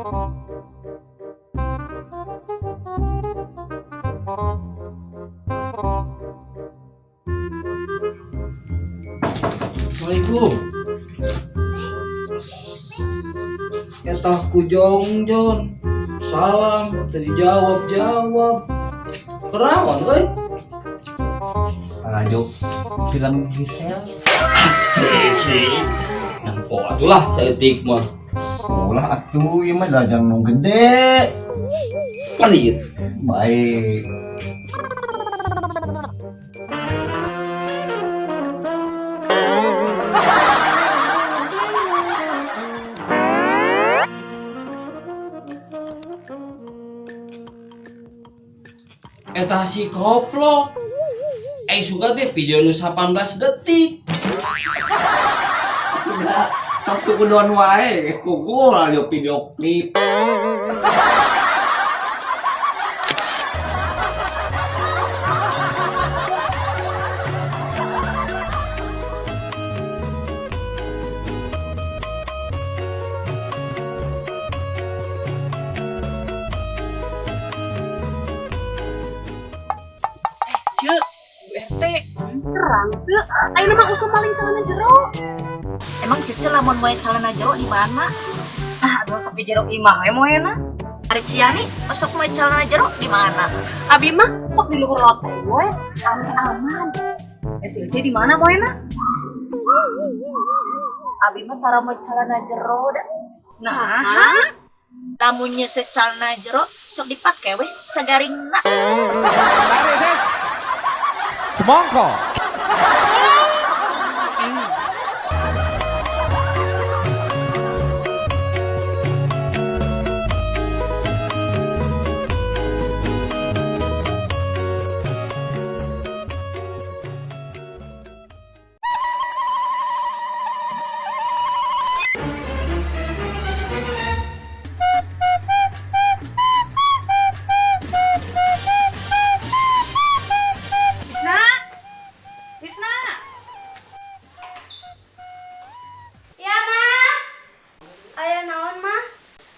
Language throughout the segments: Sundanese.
Assalamualaikum. Eta ku jongjon. Salam teu dijawab-jawab. Kerawan euy. Laju film Gisel. Asik. Nempo atulah saeutik mah. Ulah atuh ieu mah dajang nu gede. Pelit. Baik. Eta si koplok. Suka teh video nu 18 detik. Udah sok suku don wae geus kugul aja video klip. Cek, Bu RT. Terang tuh, ayeuna mah usum maling celana jero. Emang Cece lamun moe celana jero di mana? Ah, aduh sok di jero imah we moena. Ari Ciani sok moe celana jero di mana? Abi mah sok di luhur loteng we, ame aman. Si Ece di mana moena? Abi mah tara moe celana jero da. Nah, Lamun nyese celana jero sok dipake weh sagaringna. Semongko. Isna. Isna. Ya, Mah. Aya naon, Mah?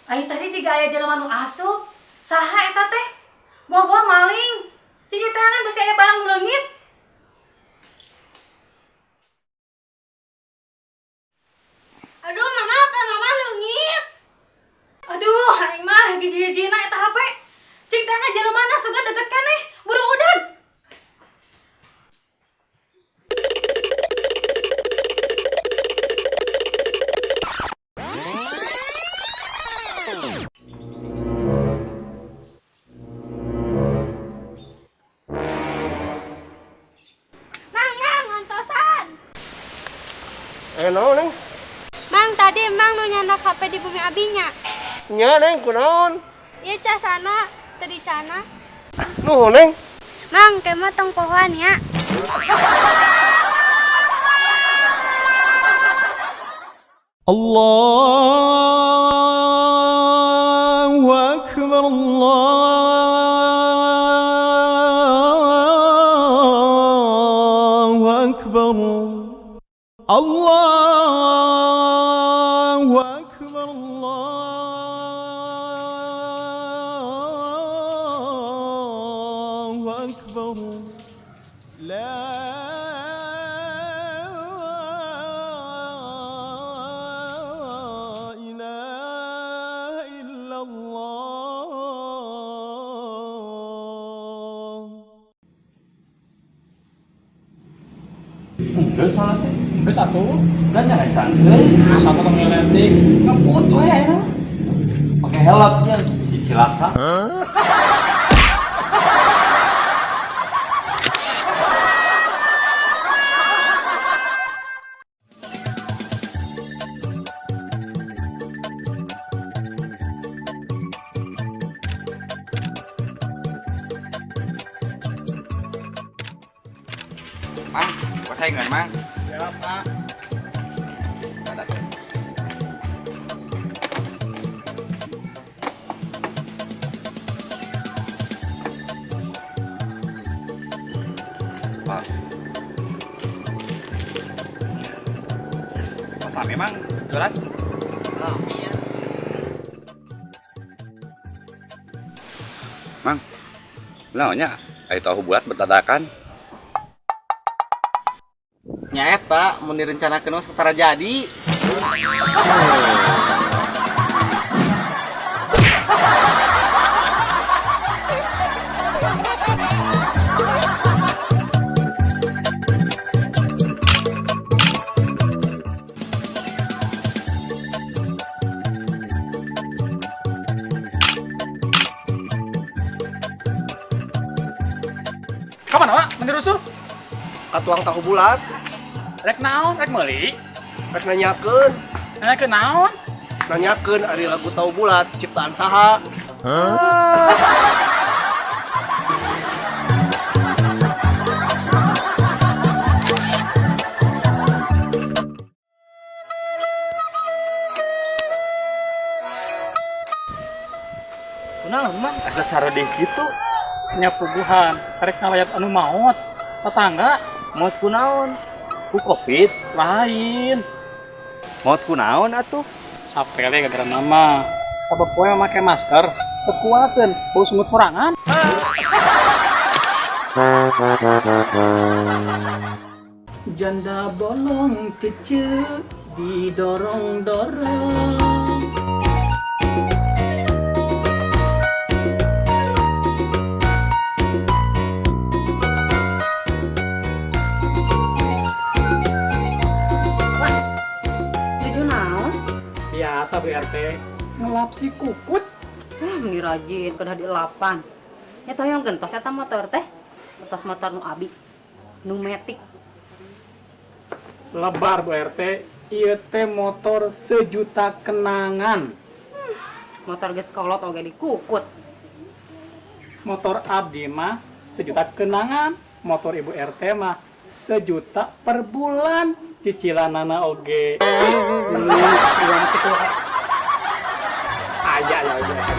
Ayo tadi jiga aya jelema nu asup. Saha eta teh? Buah-buah maling. Cici tangan besi aya barang nu leungit. Aduh, Mama, apa Mama leungit? Aduh, aing mah giji-gijina eta HP. Cing tangan jelema na sugan deket keneh. Buru udan. Mang, Mang, ngantosan. Naon, Neng? Mang, tadi Mang nu nyandak HP di bumi abinya. Nya, Neng, kunaon? Ieu casana, teu dicana. Nuhun, Neng. Mang, kemah tong pohoan ya. Allahu akbar, Allahu akbar. Allahu akbar, Allahu akbar. La ilaha illallah. Enggak salah teh. Geus atuh. Gancang-gancang euy. Sama tong ngeletik. Ngebut we eta. Pakai helm nya bisi cilaka. Mang, kok saya nggak, Mang? Ya, Pak. Ada. Pak. Masa memang jualan? Rame ya. Mang, naonnya aya tahu bulat bertadakan. Nya eta mun direncanakeun mah setara jadi. Kapan Wak? Meni rusuh? Ka tuang tahu bulat. Rek naon? Rek meuli? Rek nanyakeun. Nanyakeun naon? Nanyakeun ari lagu tahu bulat ciptaan saha. Huh? Kunaon Mang? Asa saredeh kitu. Nya puguhan, rek ngalayat anu maot. Tetangga Maot kunaon? Ku Covid? Lain. Maot kunaon atuh? Sapele gara-gara mama. Sabab poe make masker, teu kuateun bau sungut sorangan. Janda bolong cece didorong-dorong. Tuju naon? Biasa Bu RT, ngelap si kukut. Meni rajin kedah dielapan. Nya tah hoyong gentos eta motor teh. Gentos motor nu abi. Nu metik. Lebar Bu RT, ieu teh motor sejuta kenangan. Motor geus kolot oge dikukut. Motor abdi mah sejuta kenangan, motor Ibu RT mah sejuta per bulan. Cicilanana oge. Aya ya Ibu RT.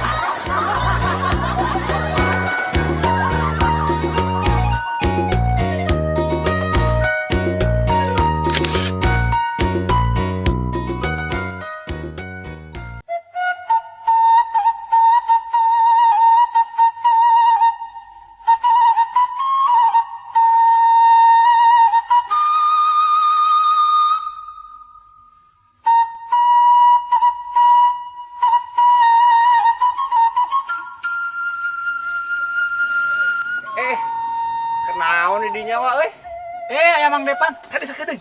Kenaon di dinya Wak euy? Aya Mang Depan, kade sakedeung.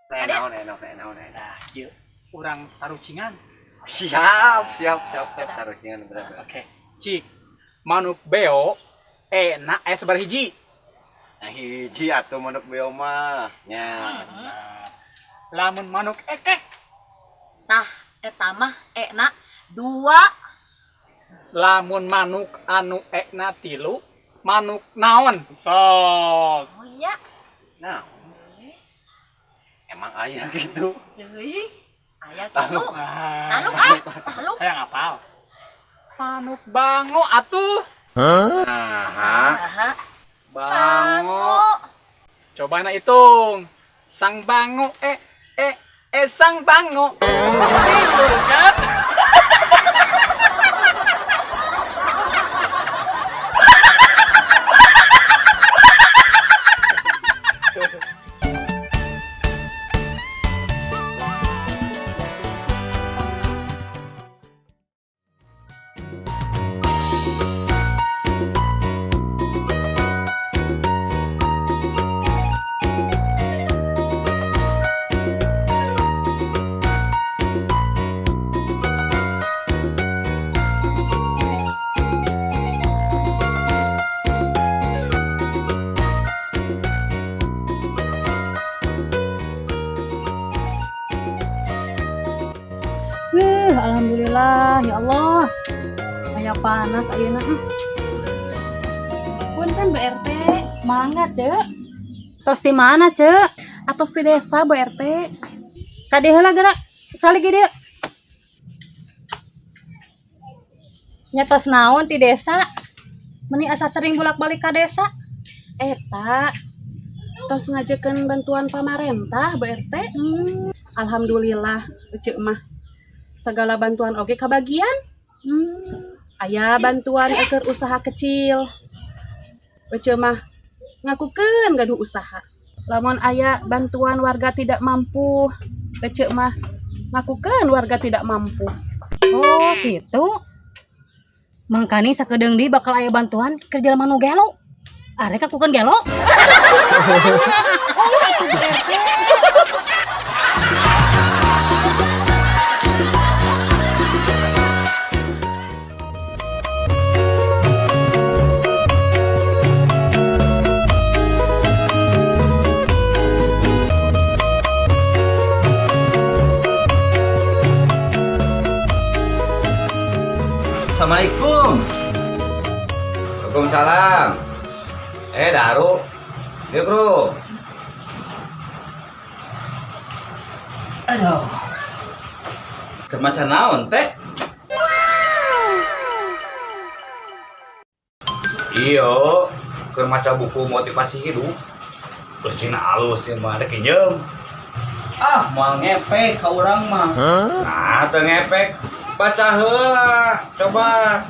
Naon naon naon. Nah, kieu urang tarucingan. Siap, siap, siap, siap tarucingan bener. Oke. Cik, manuk beo enak aya sabaraha hiji? Nah, hiji atuh manuk beo mah. Nya. Lamun manuk ekek. Tah, eta mah enak 2. Lamun manuk anu ekna 3, manuk naon? Sok. Oh iya. Naon? Emang aya gitu. Deui. Aya gitu. Nah. Taluk ah, taluk. Hayang apal. Manuk bango atuh. Nah, Aha. bango. Coba na hitung. Sang bango sang bango. 3 kan? Wih, alhamdulillah ya Allah. Aya panas ayeuna. Punten Bu RT. Mangga, Cek. Tos di mana, Cek? Atos di desa Bu RT. Kade heula geura. Calik ge dieu. Nya tos naon ti desa? Meni asa sering bolak-balik ka desa. Eta tos ngajekeun bantuan pamarentah Bu RT. Alhamdulillah Cek mah. Segala bantuan oge kabagian. Aya bantuan keur usaha kecil. Ece mah ngakukeun gaduh usaha. Lamun aya bantuan warga tidak mampu, Ece mah ngakukeun warga tidak mampu. Oh, gitu. Mangkani sakedeung deui bakal aya bantuan keur jelema nu gelo. Arek ngakukeun gelo. Oh, atuh Bu RT. Assalamualaikum. Waalaikumsalam. Eh, Daru. Yuk, Bro. Aduh. Keur maca naon teh? Iyo, keur maca buku motivasi hidup. Bersihna alus ieu mah rek kinjem. Ah, moal ngepek ka urang mah. Nah, teu ngepek. Baca heula, coba.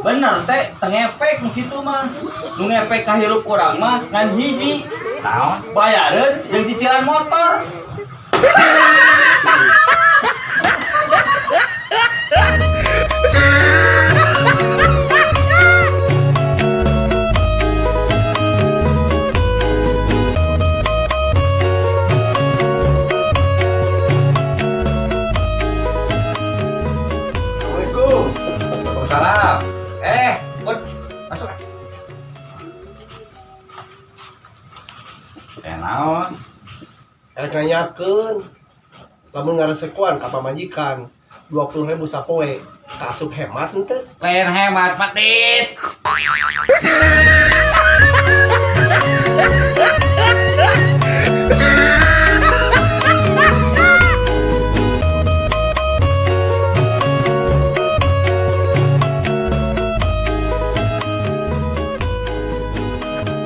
Bener teh, teu ngepek nu kitu mah. Nu ngepek ka hirup urang mah ngan hiji. Naon? Bayareun jeung cicilan motor. Assalamualaikum. Waalaikumsalam. Eh, Bud, masuk. Eh, naon? Erek nanyakeun. Lamun ngaresekuan ka pamajikan 20.000 sapoe, kaasup hemat henteu? Lain hemat, Patit.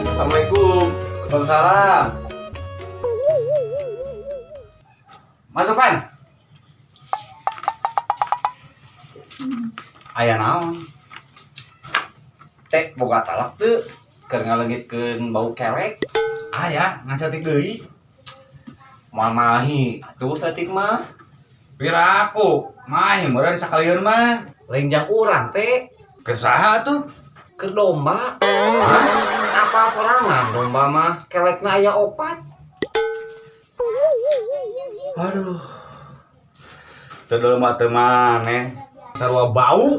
Assalamualaikum. Waalaikumsalam. Masuk, Pan. Aya naon? Teh boga talak teu keur ngaleungitkeun bau kelek. Aya, ngan saeutik deui. Moal mahi atuh saeutik mah. Piraku, mahi meureun sakalian mah. Lain jang urang teh. Keur saha atuh? Keur domba. Apa sorangan domba mah kelekna aya opat. Aduh. Teu domba teu maneh. Sarua bau.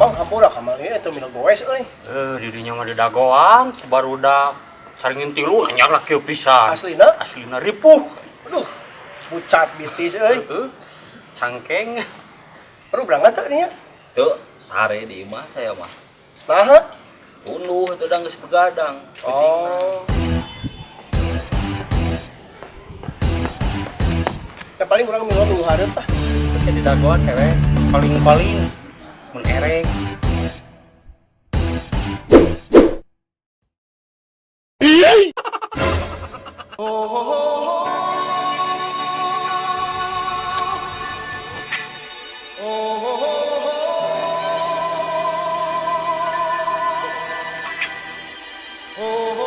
Mang hampura kamari eta minum goes euy. Eh, dirinya mah didagoan, barudak caringin tilu nanya lah kieu pisan. Aslina? Aslina ripuh. Aduh, pucat bitis euy. Heeh. Cangkeng. Perlu berangkat teu nya? Tuh, sare di imah saya mah. Naha? Tunduh itu udah geus begadang. Oh. Ya paling urang milu minggu hareup tah. Oke didagoan cewek paling-paling mun erek.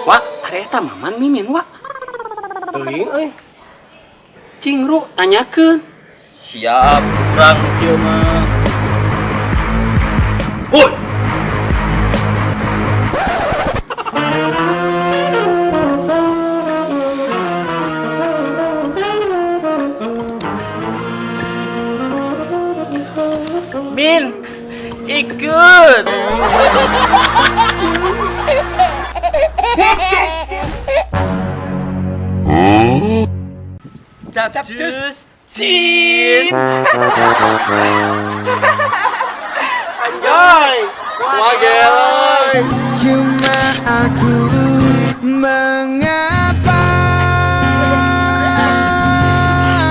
Wak, ari eta Maman Mimin, Wak. Teuing euy. Cingru tanyakeun. Siap, urang nu kieu mah. Woi. Min, ikut. Cap cus. Cin. Anjay. Kumaha. Cuma aku mengapa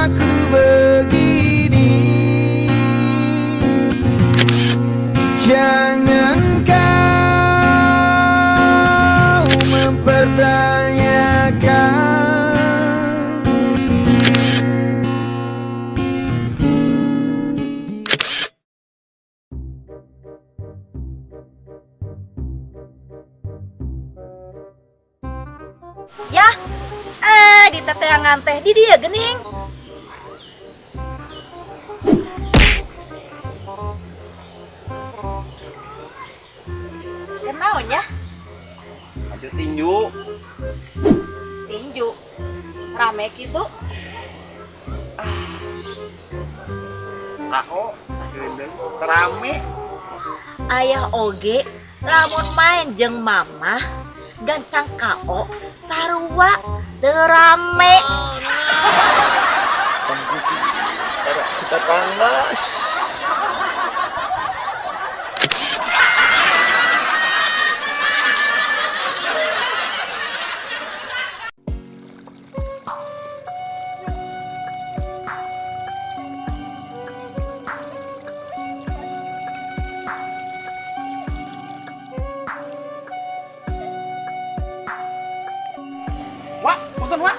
aku begini. Jangan kau mempertanyakan. Ya, eh di teteangan teh di dia gening. Kenaon ya? Maju tinju. Tinju. Rame gitu. KO rame. Ayah oge lamun main jeung mamah gancang KO sarua teu rame. Kita panas. Wak, punten Wak.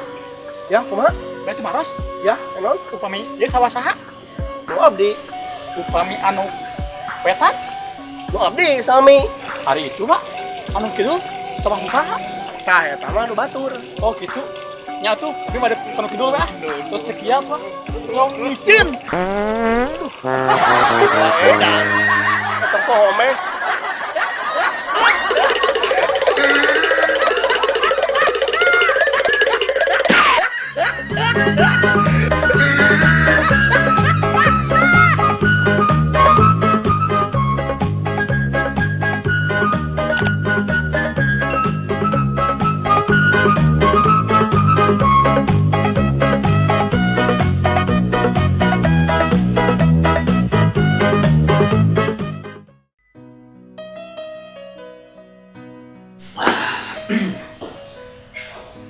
Ya, kumaha? Bade tumaros. Ya, enon. Upami ieu sawah saha? Nu abdi. Upami anu wetan? Nu abdi sami. Hari itu Pak, anu kidul sawah nu saha? Tah eta mah nu batur. Oh gitu. Nya tuh, tapi pada anu kidul ah. Terus sekian Pak. Tolong micin. Edan. Eta poho meh.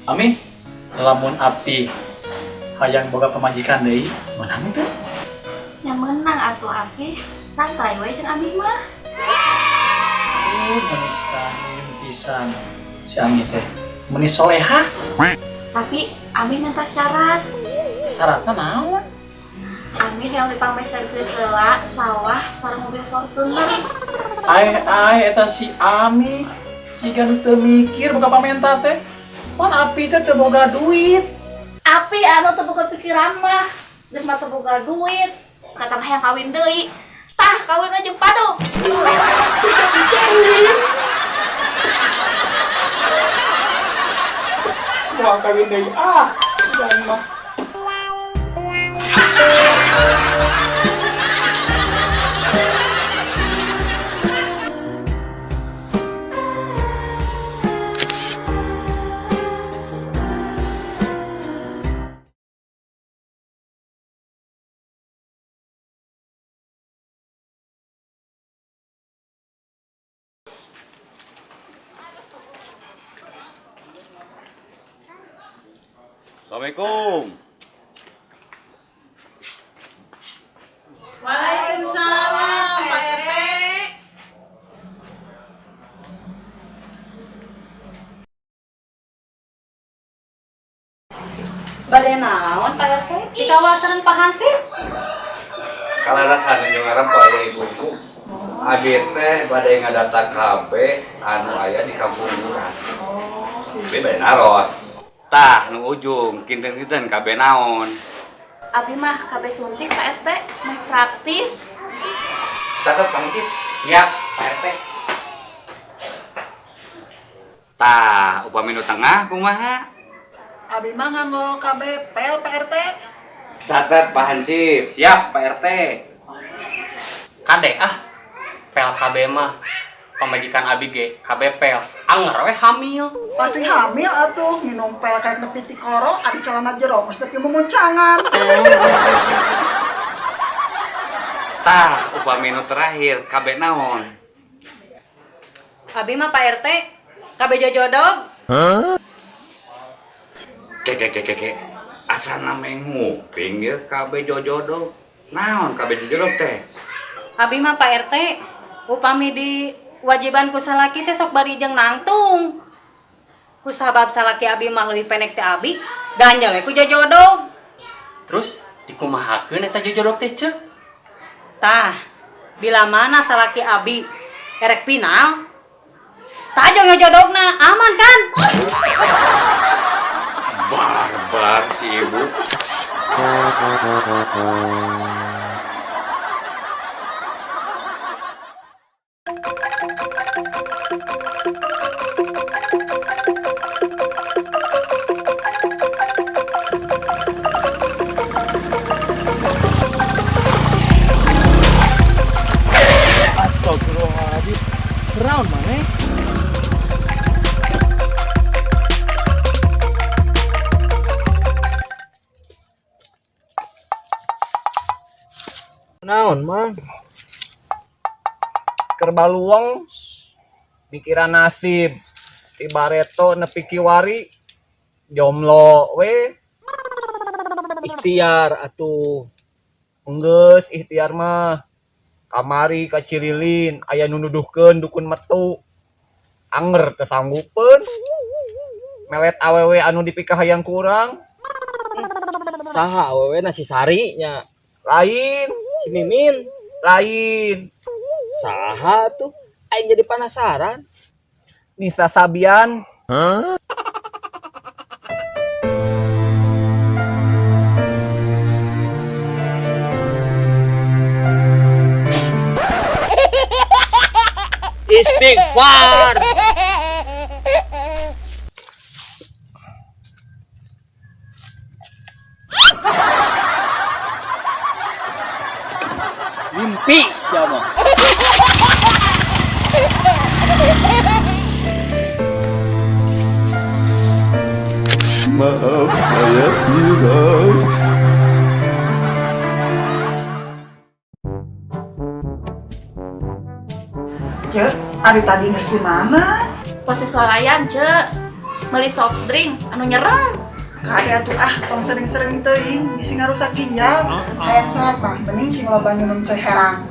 Ami, lamun abdi hayang boga pamajikan deui, meunang teu? Yang menang atuh Abi, santai we jeung Abi mah. Menikah pisan si Ami teh. Meuni solehah. Tapi Ami minta syarat. Syaratna naon? Ami hayang dipangmeserkeun heula sawah sareng mobil Fortuner. Aeh aeh eta si Ami ciga nu teu mikir boga pamenta teh. Pan api teh teu boga duit. Api anu teu boga pikiran mah, geus mah teu boga duit. Kata mah hayang kawin deui. Tah kawin we jeung padu. Moal kawin deui ah. Jangan mah. Assalamualaikum. Waalaikumsalam, Pak RT. Bade naon Pak RT? Di kawasan Pak Hansip. Kalarasan jeung ngaran poe aya ibu-ibu. Abi teh bade ngadata KB anu aya di kampung urang. Abi bade naros. Tah nu ujung kinten-kinten KB naon. Abi mah KB suntik Pak RT, meh praktis. Catat Pak Hansip. Siap Pak RT. Tah upami nu tengah kumaha? Abi mah nganggo KB pel Pak RT. Catat Pak Hansip. Siap Pak RT. Kade ah. Pel KB mah pamajikan abi ge KB pel. Anger we hamil. Pasti hamil atuh, minum pel kayak nepi tikoro, ari celana jero geus nepi mumuncangan. Tah, upami nu terakhir KB naon? Abi mah Pak RT, KB jojodog. Ke ke ke ke ke. Asana menguping ya KB jojodog. Naon KB jojodog teh? Abi mah Pak RT, upami di wajiban ku salaki teh sok bari jeung nangtung. Ku sabab salaki abi mah leuwih pendek teh abi, ganjel we ku jojodog. Terus dikumahakeun eta jojodog teh, Ceu? Tah, bila mana salaki abi erek final, tajong jojodogna, aman kan? Barbar si ibu. Astagfirullahaladzim. Brown mana? Naon, Mang? Keur baluang pikiran nasib ti bareto nepi kiwari jomblo we. Ikhtiar atuh. Enggeus ikhtiar mah. Kamari ka Cililin aya nu nuduhkeun dukun metu. Anger teu sanggupeun. Melet awewe anu dipikahayang kurang. Saha awewe na si Sari nya? Lain. Si Mimin. Lain. Saha tuh? Aing jadi penasaran. Nisa Sabian. Huh? Istighfar. Mimpi siapa? Maaf saya hilaf. Cek, ari tadi geus di mana? Posisi swalayan, Cek. Beli soft drink anu nyereng. Kaya tuh ah, tong sering-sering teuing bisi ngarusak ginjal. Hayang sehat mah mending sing loba minum cai herang.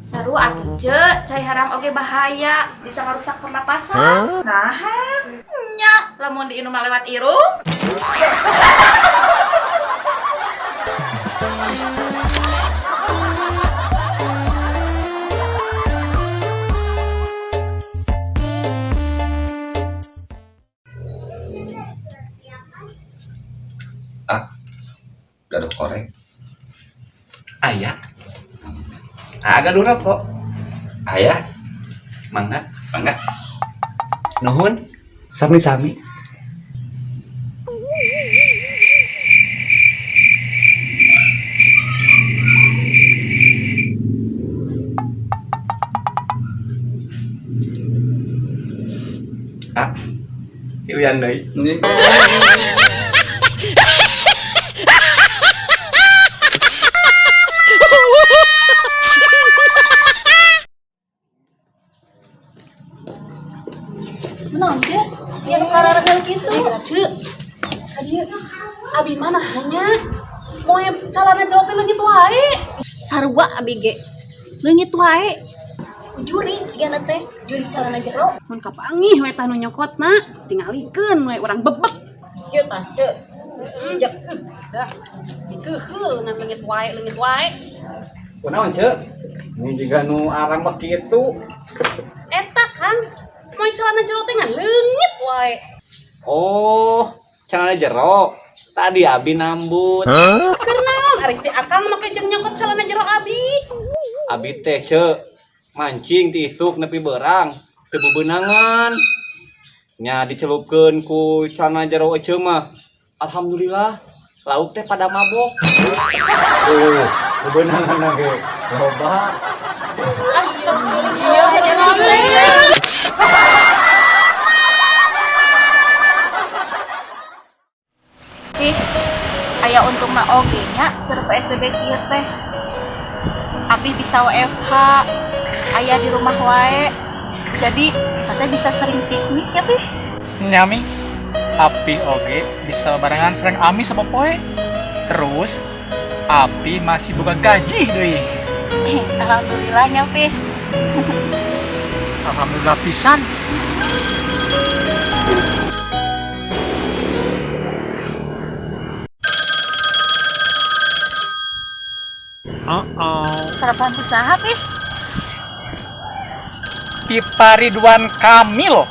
Seru atuh, Cek. Cai herang oge bahaya, bisa ngarusak pernapasan. Huh? Nah, Nya, lamun diinum lewat irung. Ah, gaduh korek. Aya. Ah, gaduh rokok. Aya, Mangga. mangga. Nuhun. Sami-sami. Ah. Pilihan deui. Menaon, Cek? Sia nu karareuheul kitu. Cek. Kadieu abi mah hanya moe calana jero teh leungit wae. Sarua abi ge. Leungit wae. Jurig sigana teh, jurig calana jero. Mun kapanggih we tah nu nyokotna, tingalikeun we urang bebek. Kieu tah, Cek. Jejak. Dah, dikeheul ngan leungit wae, leungit wae. Kunaon, Cek? Ini juga nu arang mah kitu. Eta Kang, moe celana jero teh ngan leungit wae. Oh, celana jero. Tadi abi nambut. Huh? Keur naon ari si Akang make jeung nyokot celana jero abi? Abi teh, Cek, mancing ti isuk nepi beurang, teu bebenangan. Nya dicelupkeun ku celana jero eceu mah. Alhamdulillah, lauk teh pada mabok. Oh, bebenangan ge. Loba. Astagfirullah. PSBB kieu teh. Abi bisa WFH, aya di rumah wae. Jadi kita teh bisa sering piknik ya, Pi. Nya Mi, Api oge bisa barengan sareng Ami sapopoe. Terus Api masih boga gaji deui. Alhamdulillah nya, Pi. Alhamdulillah pisan. Harapan usaha, Pi. Pipa Ridwan Kamil.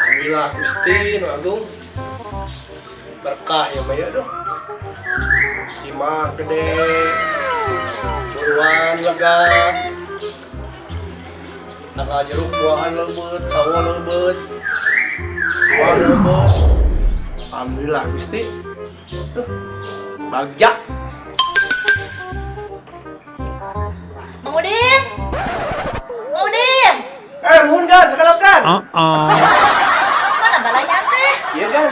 Alhamdulillah Gusti nu agung. Berkah ya mah ya duh. Imah gede. Buruan lega. Tanggal jeruk buahan leubet, sawo leubet. Buah leubet. Alhamdulillah Gusti. Duh. Bagja. Mang Udin. Mang Udin. Eh, muhun kan, sakedap kan? Mana balanya teh? Iya kan?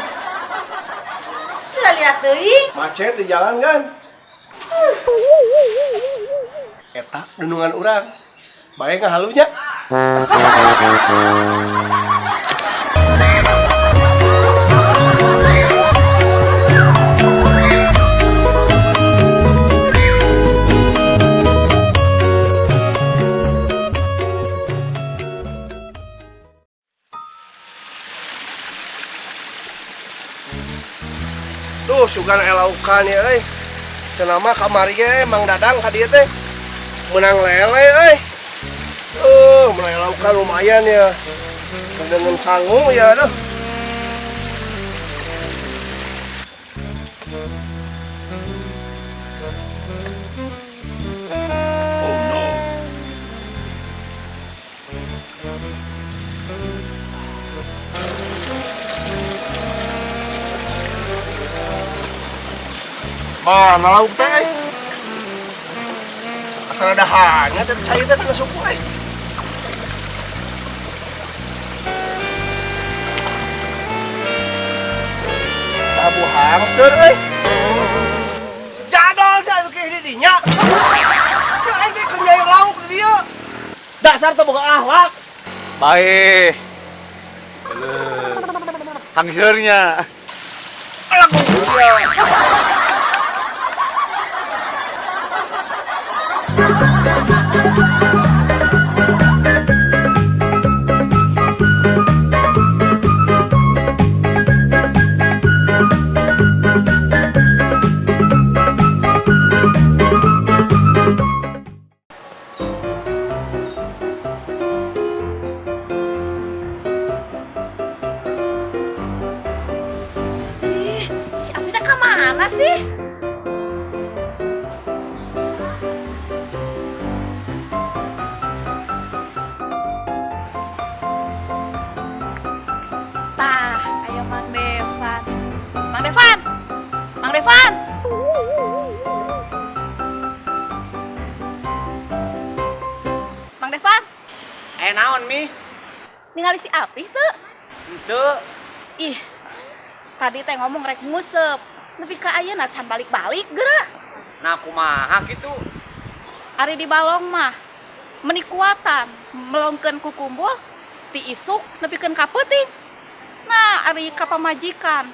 Udah lihat teuing. Macet di jalan kan? Eta dunungan urang. Bae ngahalunya. Duh, sugan elaukan ya euy. Cenah mah kamari ge Mang Dadang ka dieu teh. Menang lele euy. Menang elaukan lumayan ya. Dengan sangu ya aduh. Oh no. Mana lauk teh? Asal ada hanya teh cai teh kana suku euy. Tabu hangseur euy. Jadol sia anu kieu di dinya. Ya aing teh keur nyair lauk di dieu. Dasar teu boga akhlak. Bae. Hangseurnya. Alah sia. Ih, si Abi teh ka mana sih? Tah, ayo Mang Devan. Mang Devan. Mang Devan. Mang Devan, Naon Mi? Ningali si Apih teu? Henteu. Ih, tadi teh ngomong rek nguseup. Nepi ka ayeuna can balik-balik geura. Nah kumaha kitu? Ari di balong mah meni kuatan melongkeun kukumbul ti isuk nepikeun ka peuting. Nah, ari ka pamajikan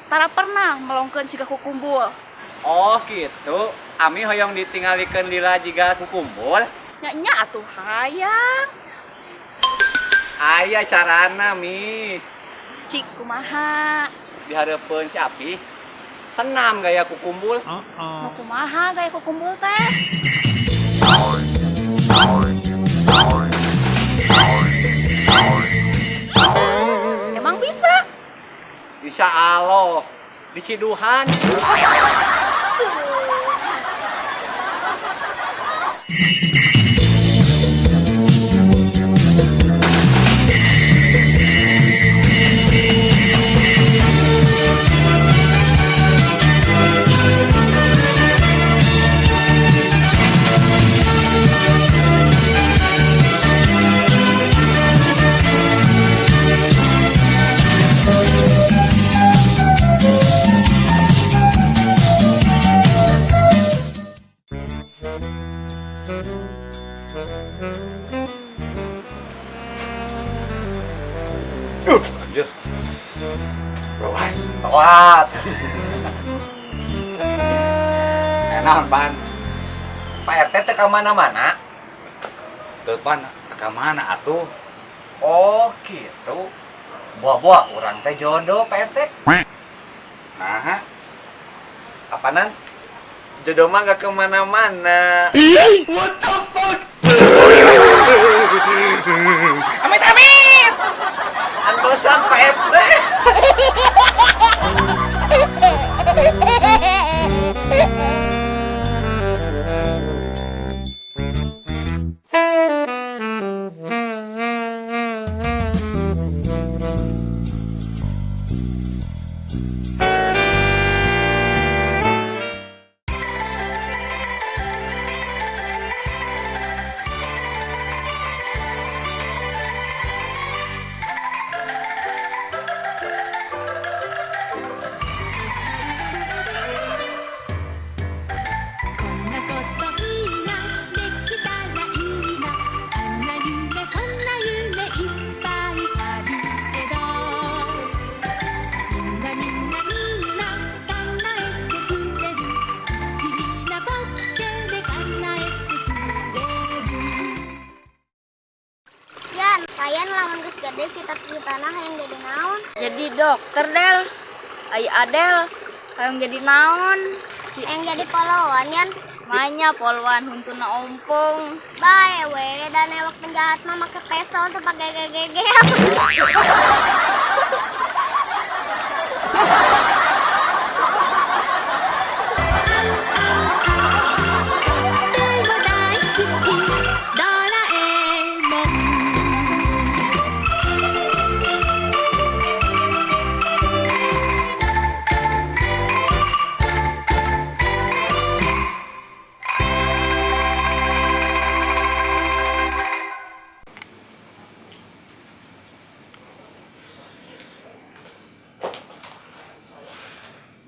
tara pernah melongkeun siga kukumbul. Oh gitu. Ami hoyong ditinggalikeun lila jiga kukumbul. Nya nya atuh hayang. Aya carana Mi. Cik kumaha? Dihareupeun si Api. Tenam gaya kukumbul. Nu kumaha gaya kukumbul teh? Emang bisa? Bisa Allah. Diciduhan. Telat. Enak pan. Pak RT teh ka mana-mana? Teu pan ka mana atuh? Oh, gitu. Buah-buah urang teh jodoh Pak RT. Nah, apanan? Jodoh mah gak kemana-mana. What the fuck? Amit amit. Antosan Pak RT. Yan, kayan lamun geus gede cita-citana hayang jadi naon? Jadi dokter, Del. Ai Adel, hayang jadi naon? Hayang jadi pahlawan, Yan. Manya polwan huntuna ompong. Bae we, dan ewak penjahat mah make pistol teu pake gegege.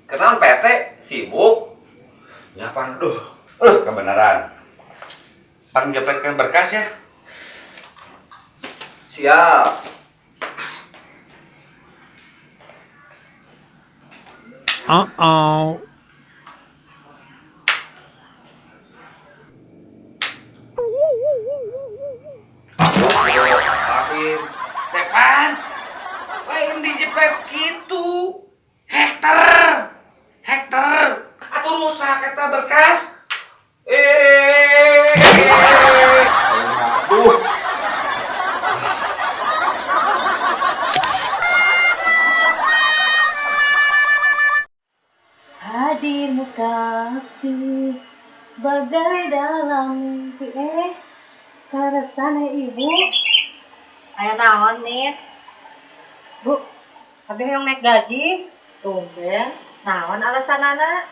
Kenapa Pak RT sibuk? Ya pan, duh. Kebenaran. Pan jepretkan berkas ya. Siap. Uh-oh. Tepan, lain dijepret gitu. Hektar, hektar. Atau rusak eta berkas. Aduh. Hadirmu kasih bagai dalam mimpi karesane ibu. Aya naon nit? Bu, abdi hoyong naik gaji. Tumben, naon alasanana?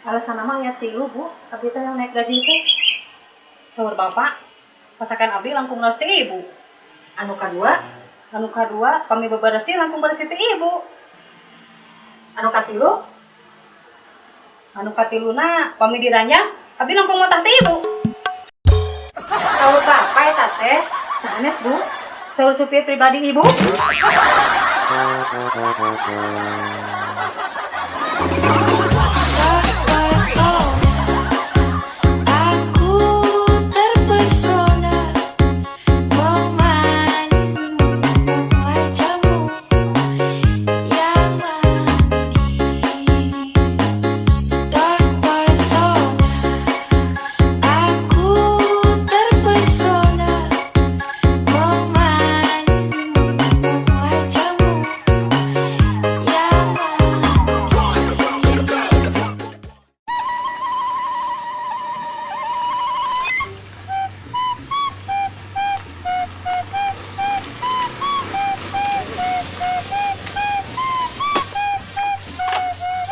Alasan mah nya tilu, Bu. Abdi teh hoyong naik gaji teh. Saur bapak, pasakan abdi langkung raos ti ibu. Anu kadua? Anu kadua, pami beberesih langkung beresih ti ibu. Anu katilu? Anu katiluna, pami diranyang, abdi langkung motah ti ibu. Saur bapak eta teh, sanes, Bu. Saur supir pribadi ibu. Aku terpesona memandang wajahmu yang manis. Terpesona, aku terpesona memandang wajahmu yang manis.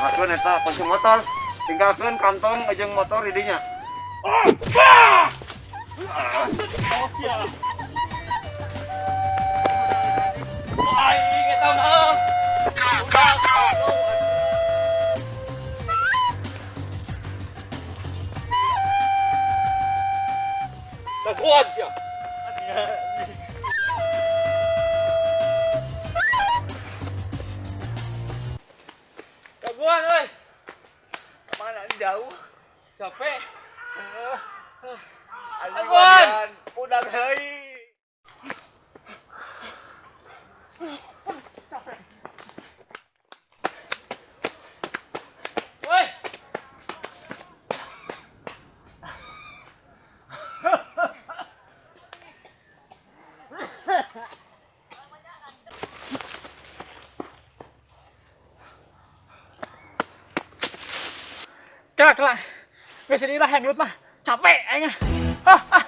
Perhatian eta kunci motor, tinggalkeun kantong jeung motor di dinya. Aing eta mah. Daguan sia. Jauh. Capek. Heeh. Aguan. Udah heui. Woi. Kelak, kelak. Geus lah yang gelut mah. Capek aing. Ah, ah.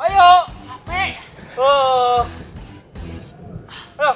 Ayo. Capek. Oh. Ayo.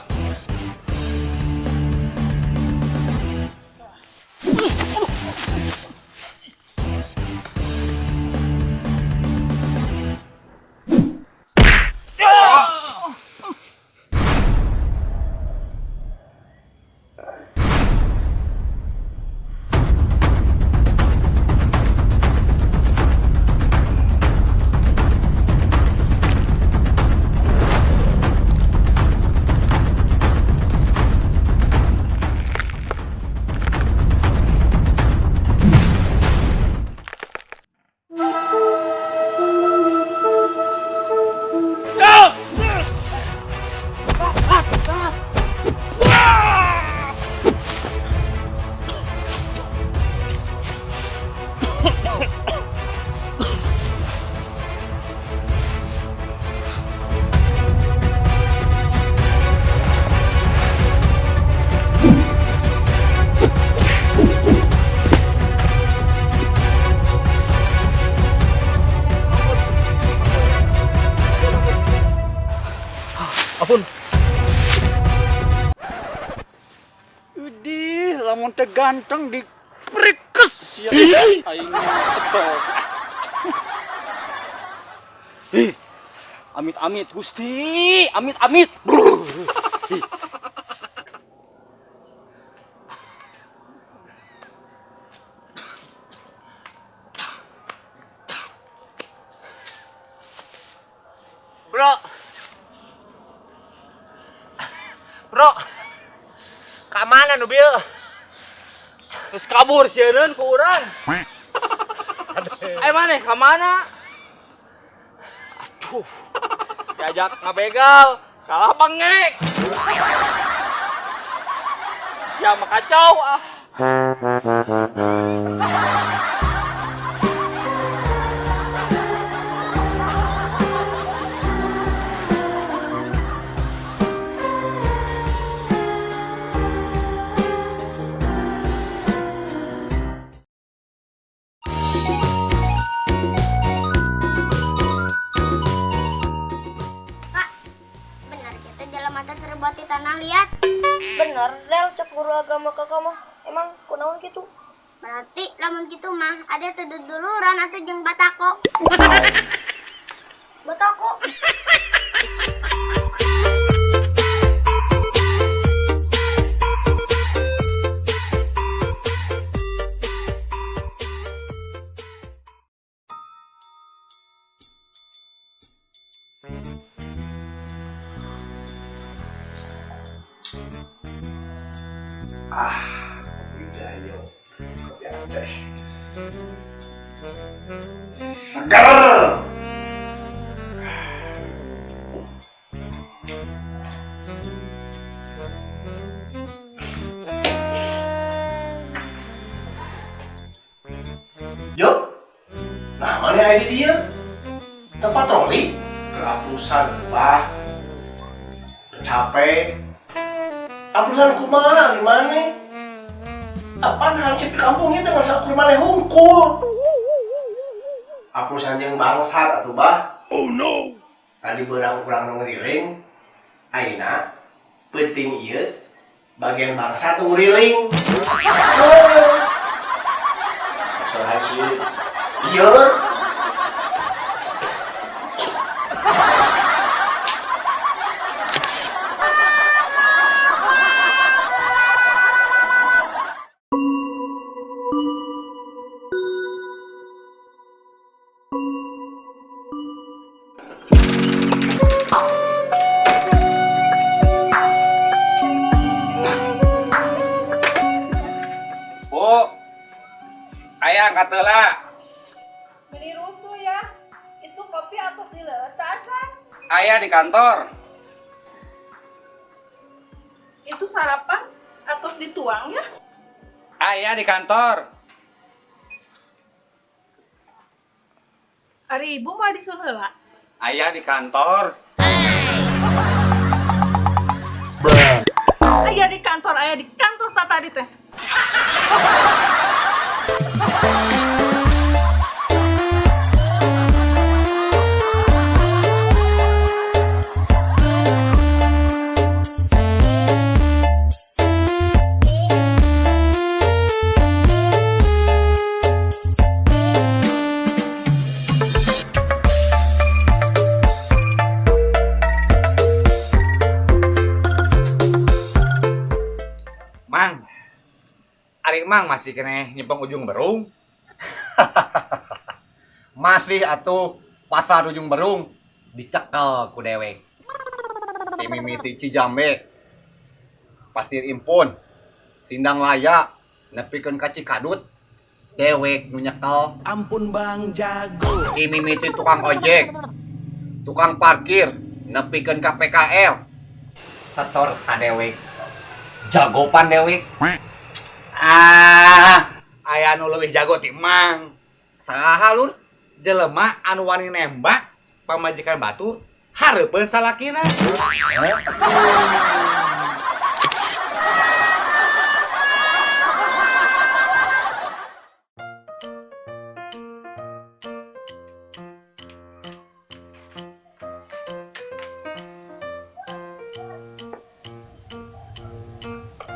Ampun. Udih, lamun teh ganteng di prikes ya. Aing sebel. Ih. Amit-amit Gusti, amit-amit. Bro. Bro. Ka mana nu bieu? Terus kabur sieun ku urang. Eh maneh ka mana? Aduh. Diajak ngabegal, kalah bengek. Siapa kacau ah. Kak, benar kita jalan mata terbuat di tanah liat. Bener, Del, cek guru agama kakak mah. Emang kunaon gitu? Berarti lamun gitu mah ada teduluran atau jeung batako. Batako. Ah, kopi Gayo, kopi Aceh. Seger. Jo, nah mana ID dia? Tempat patroli? Kerapusan, bah. Capek. Aplusan kumaha gimana? Apaan hansip di kampung itu nggak sakur maneh hungkul. Aplusan jeung bangsat atuh bah. Oh no. Tadi beurang urang nu ngeriling, ayeuna peuting ieu bagian bangsat nu ngeriling. Oh. Asal hansip. Ieu. Diangkat heula. Beli rusuh ya. Itu kopi atos dileueut acan. Aya di kantor. Itu sarapan atos dituang ya. Aya di kantor. Ari ibu mau disun heula. Aya di kantor. Aya di kantor tadi teh. Mang, ari Mang masih kene nyepeng Ujung Berung. Masih atuh pasar Ujung Berung dicekel ku dewek. Mimiti Cijambe, Pasir Impun, Sindang Laya, nepikeun ka Cikadut, dewek nu nyekel. Ampun Bang Jago. Mimiti tukang ojek, tukang parkir, nepikeun ka PKL. Setor ka dewek. Jagopan dewek. Ah, aya anu leuwih jago ti Mang. Saha lur? Jelema anu wani nembak pamajikan batur hareupeun salakina.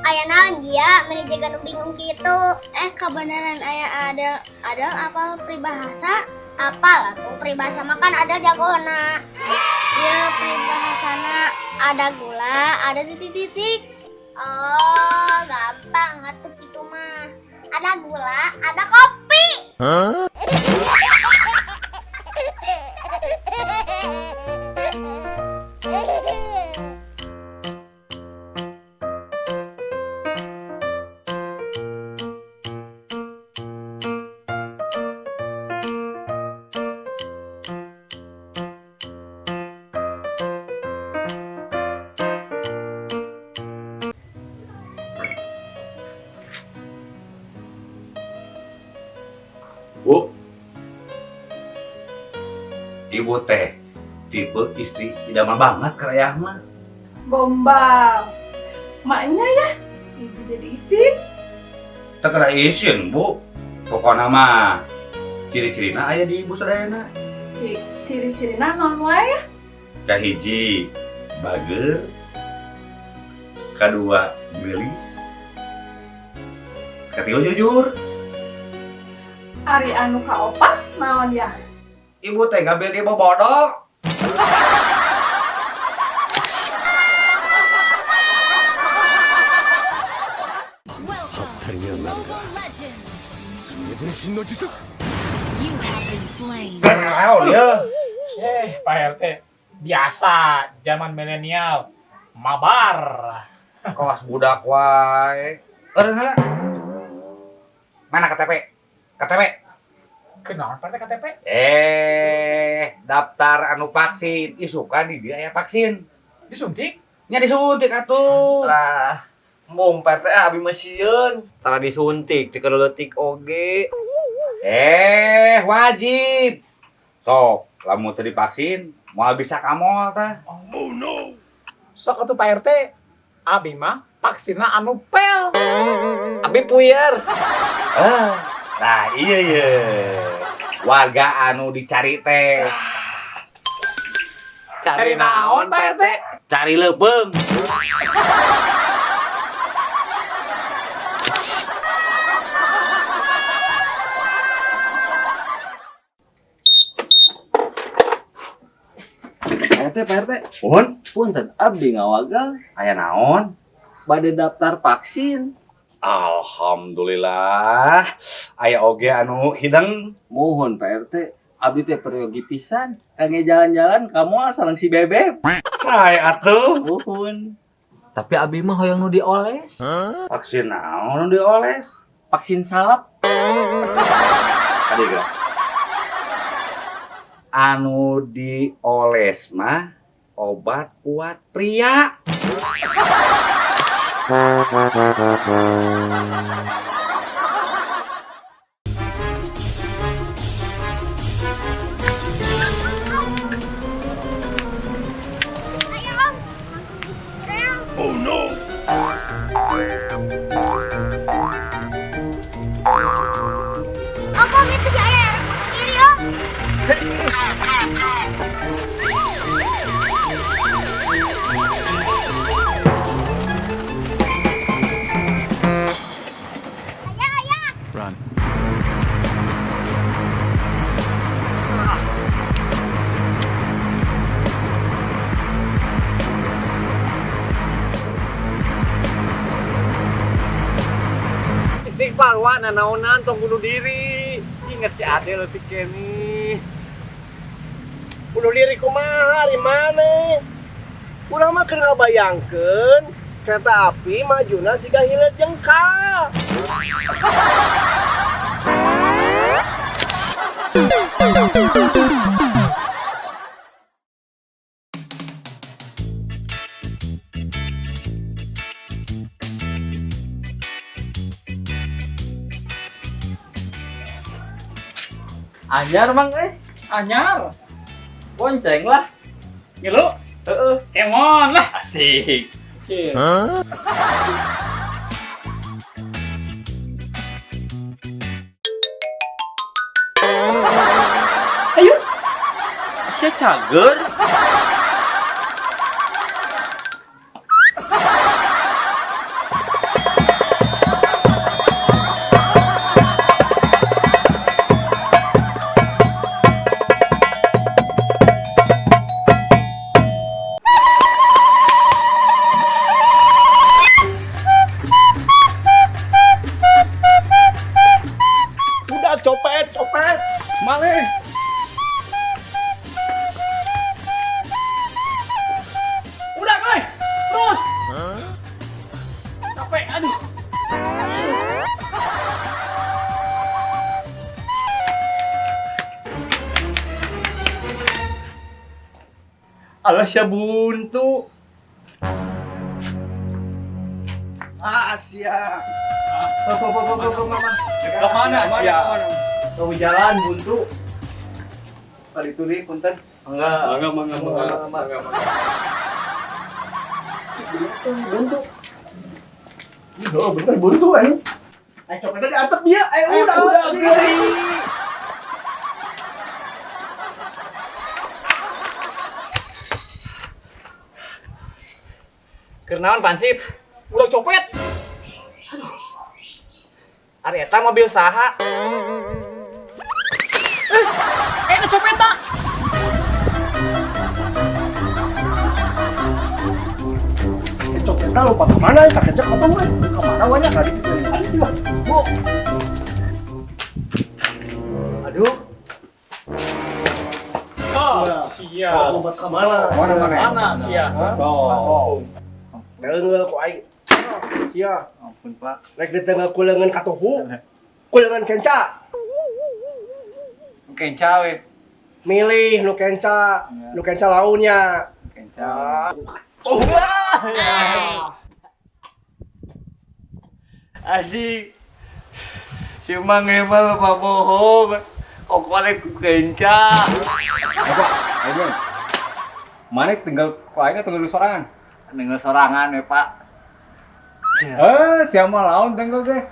Aya naon dia meni jiga nu bingung kitu. Kebenaran aya ada apa peribahasa? Apal atuh peribahasa mah kan ada jagona. Ieu peribahasana ada gula, ada titik-titik. Oh, gampang atuh kitu mah. Ada gula, ada kopi. Huh? Bu, ibu teh tipe istri idaman banget ke ayah mah. Gombal, maknya ya, ibu jadi izin. Tak kena izin bu, pokoknya mah ciri-cirina aya di ibu sadayana. Ciri-cirina non wae ya? Kahiji bager, kedua gelis, ketilu jujur. Ari anu kaopat naon ya? Ibu teh ngambil dia bodoh. Pak RT, biasa zaman milenial mabar. Kelas budak wae. Mana KTP? KTP. Kenaon Pak RT KTP? Daftar anu vaksin. Isukan di dia aya vaksin. Disuntik? Nya disuntik atuh. Lah, mung Pak RT abi mah sieun. Tara disuntik teu leutik oge. Wajib. Sok, lamun teu divaksin moal bisa ka mall tah. Oh no. Sok atuh Pak RT, abi mah vaksinna anu pel. Abi puyer. Nah, iya iya. Warga anu dicari teh. Cari naon Pak RT? Cari leupeung. Pak RT. Pun? Punten abdi ngawagal. Aya naon? Bade daftar vaksin. Alhamdulillah. Aya oge anu hidang. Mohon Pak RT, abdi teh peryogi pisan. Kangge jalan-jalan ka moal sareng si Bebeb. Sae atuh. Muhun. Tapi abdi mah hoyong nu dioles. Vaksin naon nu dioles? Vaksin salep. Tadi geura. Anu dioles mah obat kuat pria. Ayo Om, langsung di sisireang. Oh no. Om, Om, itu si ayah yang bunuh diri, Om. Ayah, ayah. Run. Istighfar wa nanaonan tong bunuh diri. Ingat si Ade leutik keneh. Bunuh diri kumaha di mana? Urang mah keur ngabayangkeun kereta api majuna siga hileud jengkal. Anyar mang eh. Anyar. Bonceng lah. Ngilu. Heeh. Kemon lah. Asik. Cil. Ayo. Sia cager. Udah copet, copet. Malih. Udah, koy. Terus. Capek, aduh. Alah sia buntu. Ah, sia. Kemana sia? Kau jalan buntu. Tadi tuli punten. Enggak. Enggak. Buntu. Oh, bener buntu ayo. Ayo copetnya diantep dia. Ayo udah. Keur naon Pansip? Udah copet. Ari eta mobil saha? Eh, copet tak? Copetnya lupa kemana ya? Kakek cek apa gue? Kemana banyak tadi? Aduh, Bu. Aduh. Oh, siap. Lompat kemana? Mana siap? So. Tenggel ku aing. Sia. Ampun, Pak. Rek ditenggel ku leungeun katuhu. Ku leungeun kenca. Kenca we. Milih nu kenca, nu kenca launnya. Kenca. Tuh. Anjing. Si Mang emang lupa bohong. Kok kore ku kenca. Pak, ayo. Mana tinggal ku aing atau tinggal sorangan? Tinggal sorangan we, Pak. Eh, siapa lawan tinggal teh?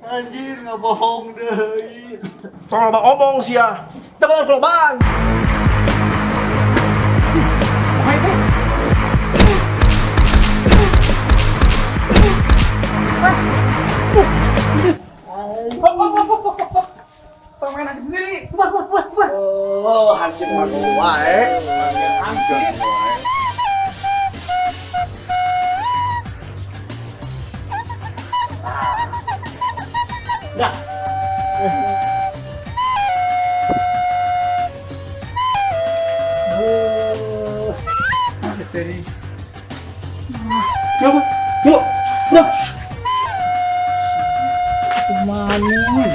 Anjir, nggak bohong deh. Tolong bang omong sia. Tengah kelobang. Main hansip sendiri. Buat, buat, buat. Oh, hansip mah wae. Hansip. Dah. Yuk, udah. Mana?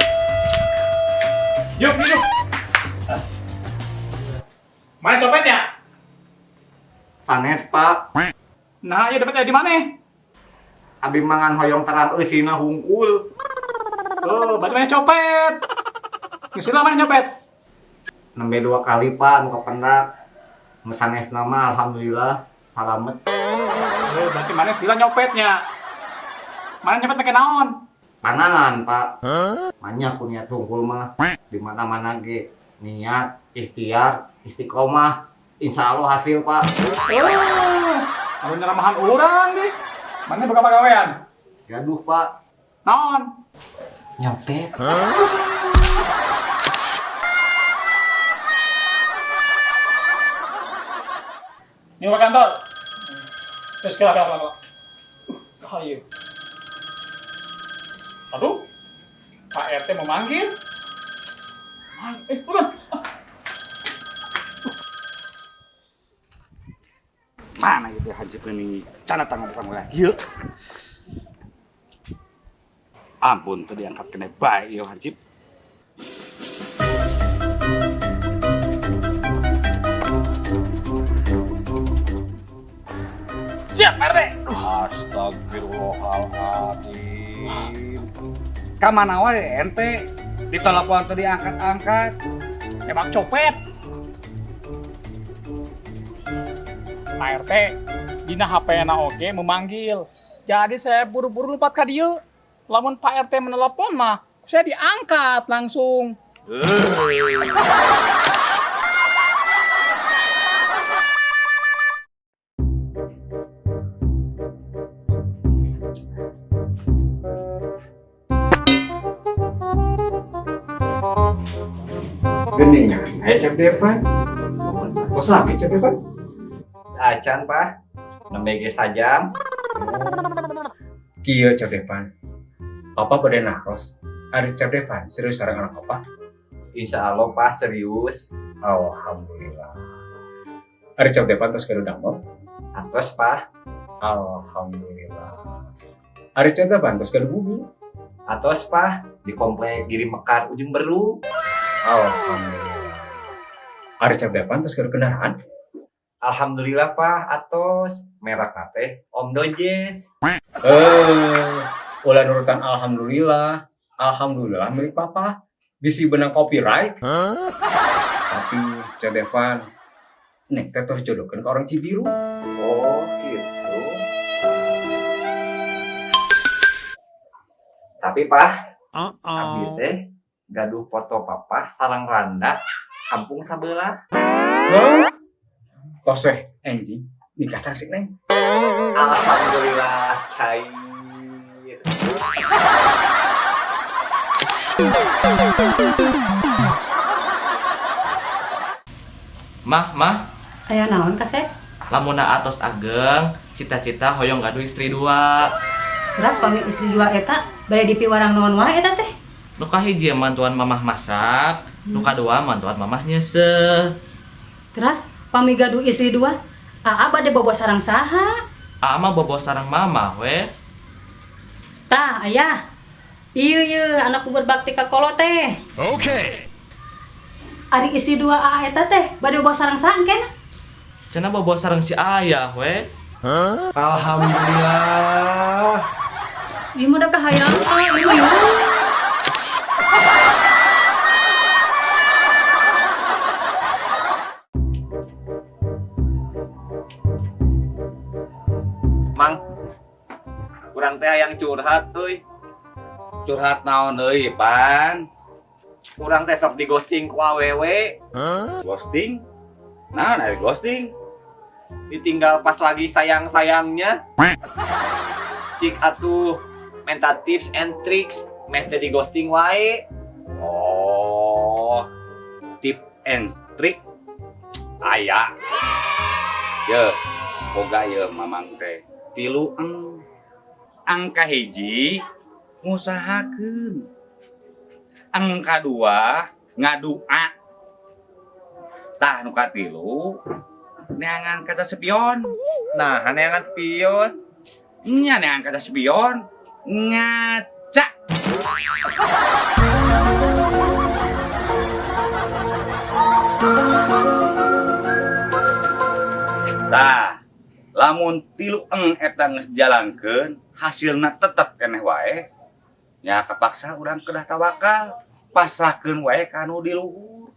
Yuk, yuk. Mana copetnya? Sanes, Pak. Nah, ya dapetnya di mana? Abi mangan hoyong terang eusina hungkul. Oh, berarti mana copet? Geus mana nyopet? Nembe 2 kali, Pak, nu kapendak. Nu sanes nama alhamdulillah salamet. Oh, berarti mana sila nyopetnya? Mana nyopet pakai naon? Panangan, Pak. Banyak ku niat hungkul mah. Di mana-mana ge niat, ikhtiar, istiqomah, insya Allah hasil, Pak. Oh, anu nyeramahan urang deh. Mana buka pagawean? Gaduh, Pak. Naon? Nyopet. Ini ke kantor. Terus kira kira. Ayo. Aduh, Pak RT memanggil. Bukan. Mana itu hansip ini? Cana tanggung-tanggung lah. Yuk. Ampun, tadi angkat kena baik yo hansip. Siap, RT. Astagfirullahaladzim. Kamana wae ente? Ditelepon tadi angkat-angkat. Emang copet. Pak RT, dina HP na oge memanggil. Jadi saya buru-buru lompat ka dieu. Lamun Pak RT menelepon mah, saya diangkat langsung. Geningan, aya Cep Devan. Kok sakit Cep Devan? Acan, Pak. Nembe ge sajam. Kieu Cep Devan. Papa bade naros. Ari Cep Devan serius sareng anak papa? Insya Allah, Pak, serius. Alhamdulillah. Ari Cep Devan tos gaduh damel? Atos, Pak. Alhamdulillah. Ari Cep Devan tos gaduh bumi? Atos, Pak. Di komplek Giri Mekar Ujung Berung. Alhamdulillah. Ari Cep Devan tos gaduh kendaraan? Alhamdulillah, Pak, atos. Merek teh Om Dojes. Ulah nurutan alhamdulillah. Alhamdulillah milik papa. Bisi benang copyright. Tapi Cep Devan, neng teh tos jodohkeun ka orang Cibiru. Oh, gitu. Tapi, Pak, abi teh gaduh foto papa sareng randa kampung sabelah. Huh? Tos weh, anjing, nikah sareng si neng. Alhamdulillah cair. Mah, mah. Aya naon kasep? Lamunna atos ageng, cita-cita hoyong gaduh istri 2. Terus pami istri 2 eta bade dipiwarang naon wae eta teh? Nu kahiji mantuan mamah masak, nu kadua mantuan mamah nyeuseuh. Terus pami gaduh istri 2, aa bade bobo sareng saha? Aa mah bobo sareng mamah we. Tah, ayah. Ieu yeuh anakku berbakti ka kolot teh. Oke. Ari istri 2 aa eta teh bade bobo sareng saha engkena? Cenah bobo sareng si ayah we. Huh? Alhamdulillah. Ieu mah da kahayang ah, ieu mah yeuh. Mang, urang teh hayang curhat euy. Curhat naon euy, Pan? Urang teh sok di ghosting ku awewe. Ghosting? Naon ari ghosting? Ditinggal pas lagi sayang-sayangnya. Cik atuh minta tips and tricks meh teh di ghosting wae. Oh, tip and trick aya. Ye, boga ye mamang teh. Tilu eng. Angka hiji ngusahakeun. Angka 2 ngadua. Tah nu katilu neangan kaca spion. Nah, neangan spion. Nya neangan kaca spion ngaca. Tah, lamun tilu eng eta geus dijalankeun, hasilna tetep keneh wae. Nya kapaksa urang kedah tawakal, pasrahkeun wae ka nu di luhur.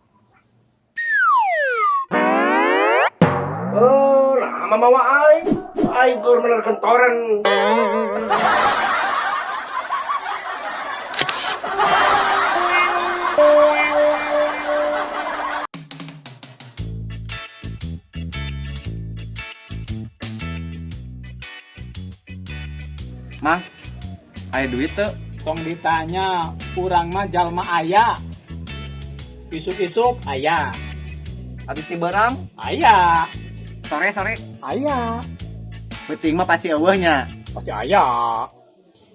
Oh, nah mama aing. Aing keur menerkeun toren. Mang, aya duit teu? Tong ditanya, urang mah jalma aya. Isuk-isuk aya. Ari ti beurang? Aya. Sore-sore? Aya. Peuting mah pasti eueuh nya. Pasti aya.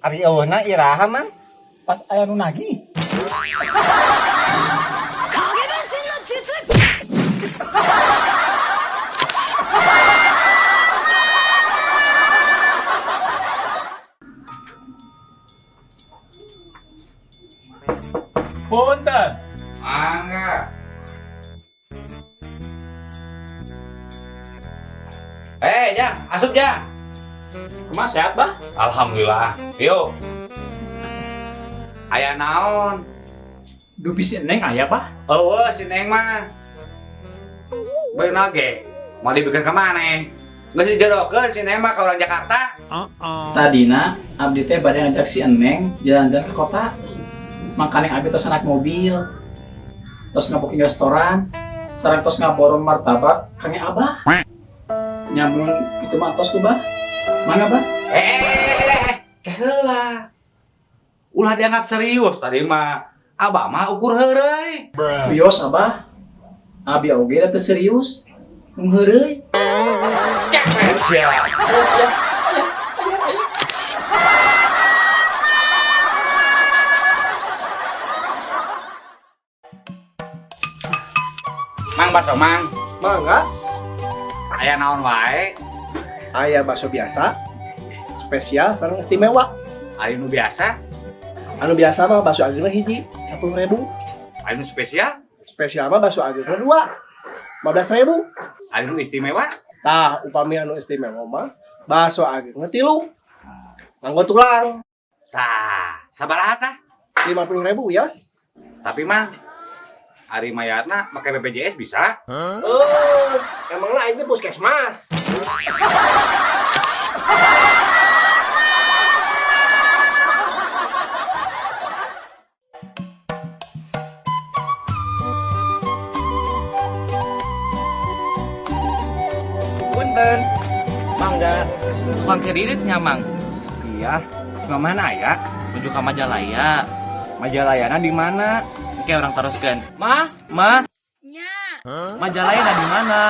Ari eueuhna iraha, Mang? Pas aya nu nagih. Punten. Mangga. Jang, asup Jang. Kumaha sehat, Bah? Alhamdulillah. Yuk. Aya naon? Dupi si Neng aya, Bah? Eueuh, si Neng mah. Beuna ge. Mau dibikin ke mana? Geus dijodohkeun si Neng mah ka orang Jakarta. Tadina abdi teh bade ngajak si Neng jalan-jalan ke kota. Mangkaning abdi tos naik mobil, tos ngaboking restoran, sareng tos ngaborong martabak kange abah. Nyambung kitu mah tos tuh, Bah. Mangga, Bah? Keheula. Ulah dianggap serius tadi mah. Abah mah ukur heureuy. Wios, Abah. Abi oge da teu serius. Mung heureuy. Kepet sia. Mang bakso mang. Mangga. Aya naon wae? Aya bakso biasa, spesial sareng istimewa. Aya nu biasa? Anu biasa mah bakso ageungna hiji, 10.000. Aya nu spesial? Spesial mah bakso ageungna 2, 15.000. Aya nu istimewa? Tah, upami anu istimewa mah bakso ageungna 3. Nganggo tulang. Tah, sabaraha tah? 50.000, yos. Tapi mang, ari mayarna make BPJS bisa? Oh, emangna aing teh puskesmas. Punten. Mangga. Tukang kreditnya, Mang. Iya, ke mana ya? Menuju ke Majalaya. Majalayana di mana? Oke, orang teruskan. Ma, ma. Nya. Majalayana di mana?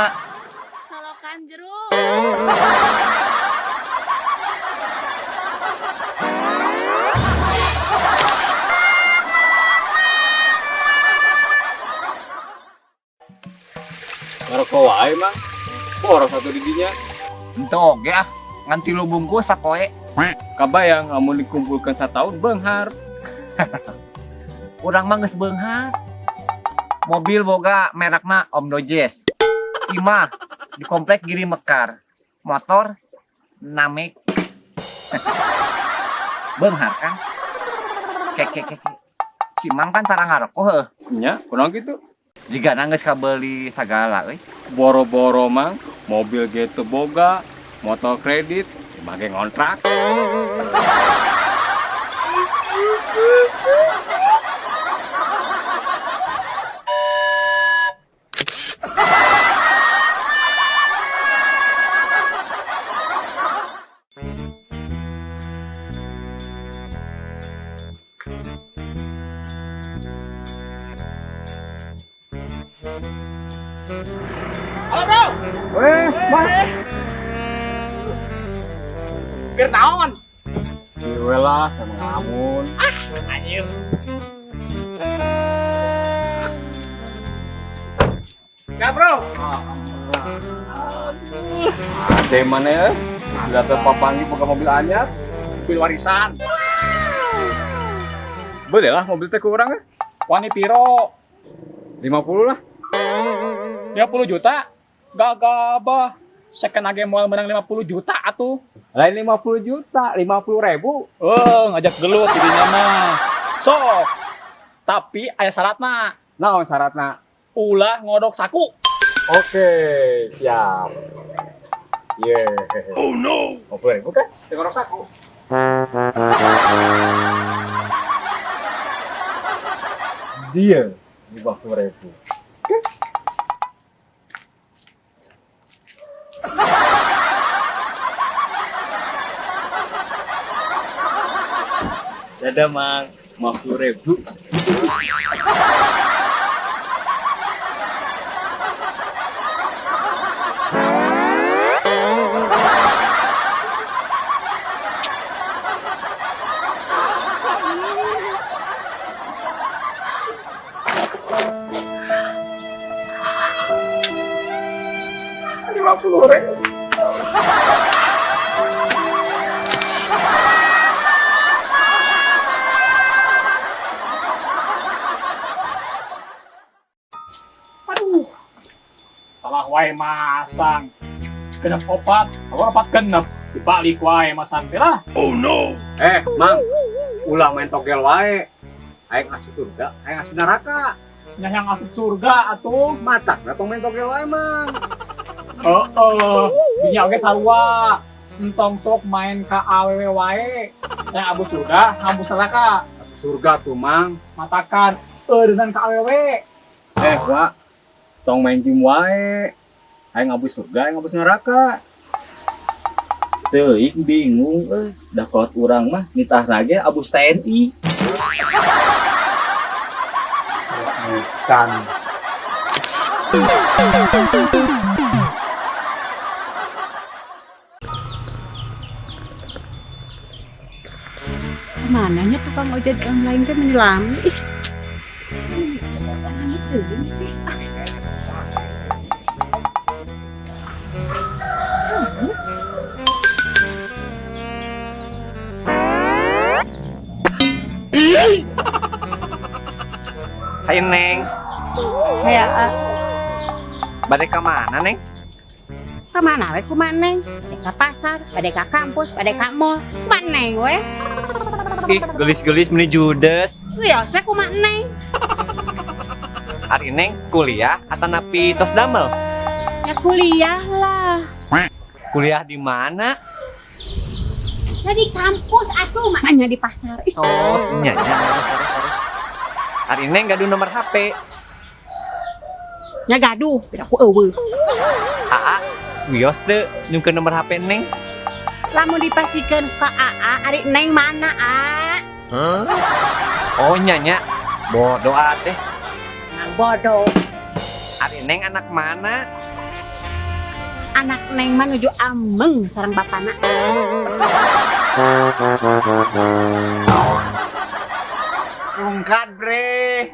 Solokan jeruk. Ngarokok wae, Mang. Boros satu didinya. Henteu oge ah, ngan 3 bungkus sapoe. Kabayang lamun dikumpulkan satahun beunghar. Urang mah geus beunghar. Mobil boga merekna Om Dojes. Imah di komplek Giri Mekar. Motor Namek. Beunghar kan? Keke keke. Si Mang kan tara ngarokok heuh. Nya, kunaon kitu? Jigana geus kabeuli sagala euy. Boro-boro Mang, mobil ge teu boga, motor kredit, make ngontrak. Halo, bro. Weh, mah. Keur naon? Ieu lah, sama ngelamun. Ah, anjir. Ya, bro. Ade mana ya? Sudah teu papanggih boga mobil anyar, mobil warisan. Boleh lah mobil teh ku urang eh. Wani piro? 50 lah. 50 juta? Gagabah. Second age moal menang 50 juta atuh. Lain 50 juta, 50 ribu. Oh, ngajak gelut jadinya mah. Sok. Tapi aya syaratna. Naon syaratna? Ulah ngodok saku. Oke, siap. Yeah. Oh no. 50 ribu kan? Teu ngodok saku. Dia 50 ribu. Dadah Mang, 50 ribu. Ribu. Aduh, salah wae masang. Genep opat, kalau opat genep, dibalik wae masang teh lah. Oh no. Mang, ulah main togel wae. Aing asup surga, aing asup neraka. Nya yang asup surga atuh. Matak tong main togel wae, Mang. Heeh, dinya oge sarua. Entong sok main ka awewe wae. Yang abu surga, abu neraka. Asup surga tuh, Mang. Matakan eureunnan ka awewe. Wak, tong main game wae. Aing ngabus surga, aing ngabus neraka. Teuing bingung euy, da kolot urang mah nitahna ge abus TNI. Bukan. Mananya tukang ojek online teh menyelam. Ih. Sangat teuing teh. Hai Neng. Hai Aa. Bade ka mana Neng? Ka mana we kumaha Neng? Bade ka pasar, bade ka kampus, bade ka mall. Kumaha Neng we? Ih, gelis-gelis meni judes. Wios we kumaha Neng? Ari Neng kuliah atanapi tos damel? Ya kuliah lah. Kuliah di mana? Ya di kampus atuh, makanya di pasar. Ih. Oh, nya nya. Ari Neng gaduh nomor HP. Nya gaduh, beda ku eueuh. Aa, wios teu nyungkeun nomor HP Neng. Lamun dipasikeun ka Aa, ari Neng mana, A? Huh? Oh, nya nya. Bodoh A teh. Nang bodoh. Ari Neng anak mana? Anak Neng mah nuju ameng sareng bapana. Rungkad bre.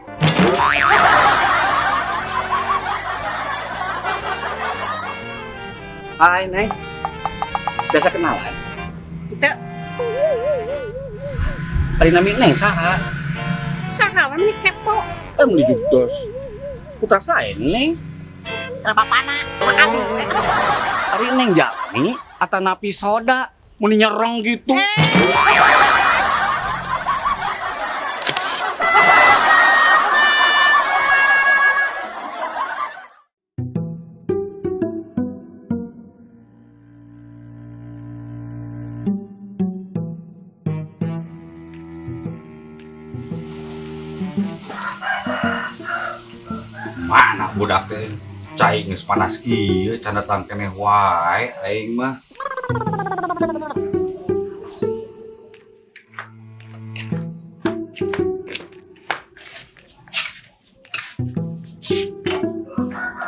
Hai Neng, biasa kenalan? Tidak. Ari nami Neng saha? Saha we meni kepo. Meni judes. Putra saya Neng. Putra bapana, maaf we. Ari Neng jalmi atanapi soda, meni nyereng gitu. Mana budak teh cai geus panas kieu can datang keneh wae aing mah.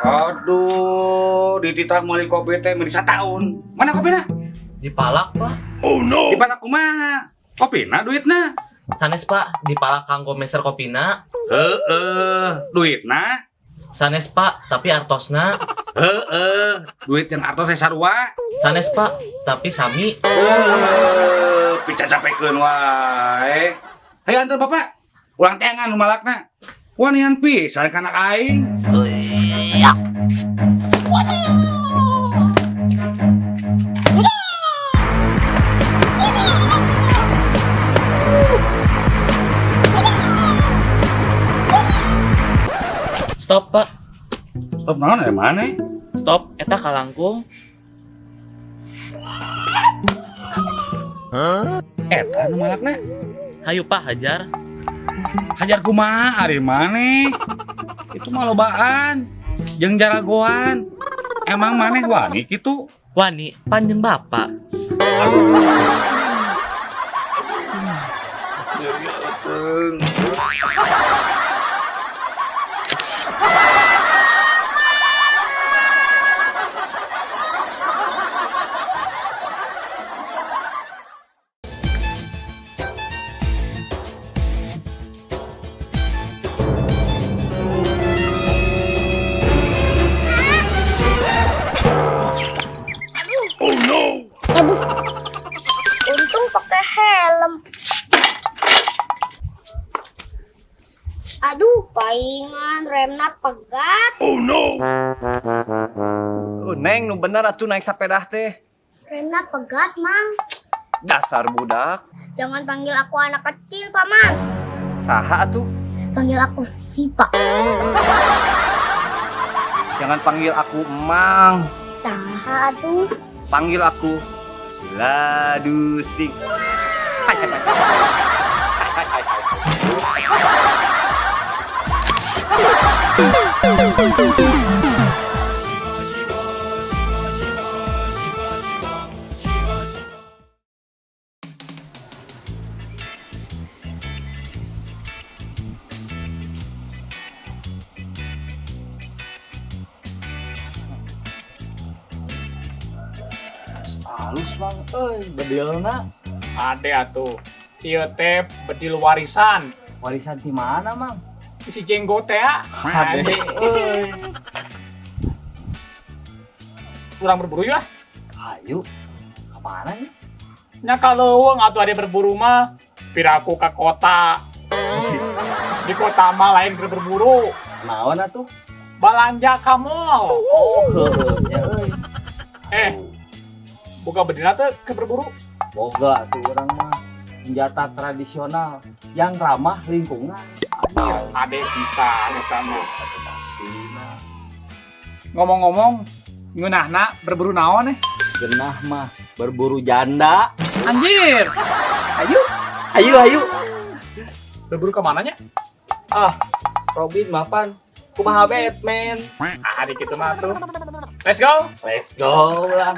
Aduh, dititah meuli kopi teh meuli sataun. Mana kopina? Dipalak, Pak. Oh no. Dipalak kumaha? Kopina duitna? Sanes, Pak, dipalak kanggo meser kopina. Heeh, duitna? Sanes, Pak, tapi artosna. Heeh, duit yang artos teh sarua. Sanes Pak, tapi sami. Picacapekeun wae. Hayu antar Bapak. Urang teangan nu malakna. Wanian pisan ka anak aing. Stop Pak. Stop naon aya maneh? Stop, eta kalangkung. Eta nu malakna. Hayu Pak, hajar. Hajar kumaha ari maneh? Itu mah lobaan jeung jaragoan. Emang maneh wani kitu? Wani, panjang Bapak. Nyeri euteung. Oh no. Aduh. Untung pakai helm. Aduh, paingan remna pegat. Oh no. Oh, Neng, nu bener atuh naik sepeda teh. Remna pegat, Mang. Dasar budak. Jangan panggil aku anak kecil, Paman. Saha atuh? Panggil aku Sipa. Jangan panggil aku Emang. Saha atuh? Panggil aku Ladusing. Hai hai hai. Hai hai hai. Halus Bang, euy, bedilna. Ade atuh. Ieu teh bedil warisan. Warisan di mana, Mang? Si jenggot teh. Ade euy. Urang berburu ya? Ayo. Ka mana nih? Nya ka leuweung atuh ade berburu mah. Piraku ka kota. Di kota mah lain keur berburu. Naon atuh? Balanja ka mall. Oh, heueuh nya euy. Boga bedilna teh ke berburu? Boga tuh urang mah senjata tradisional yang ramah lingkungan. Ade bisa eta mah. Ngomong-ngomong, ngeunahna berburu naon eh? Geunah mah berburu janda. Anjir. Ayo, ayo, ayo. Berburu ke mananya? Ah, Robin mapan. Kumaha Batman? Ah, di kitu mah tuh. Let's go. Let's go lah.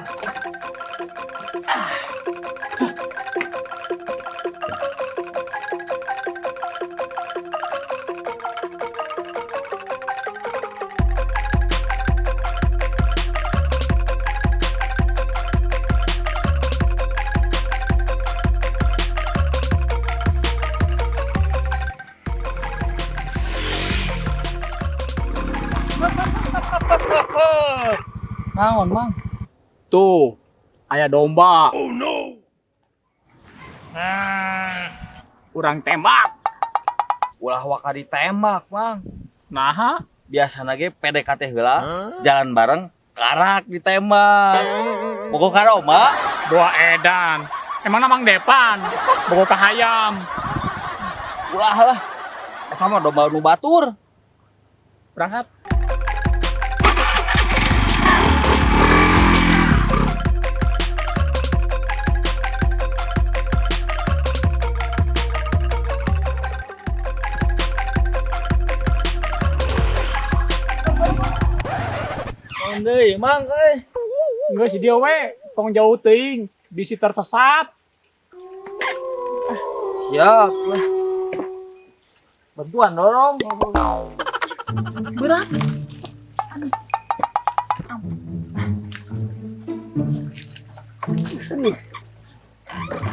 Naon, Mang? Tuh, aya domba. Oh no. Urang tembak. Ulah waka ditembak, Mang. Naha? Biasana ge PDKT heula, jalan bareng karak ditembak. Bogo ka Roma, Boa edan. Emang Mang Depan, bogo ka hayam. Ulah lah. Eta mah domba nu batur. Berangkat. Deui, Mang euy. Geus dia we, tong jauh teuing, bisi tersesat. Siap weh. Bantuan dorong. Berat.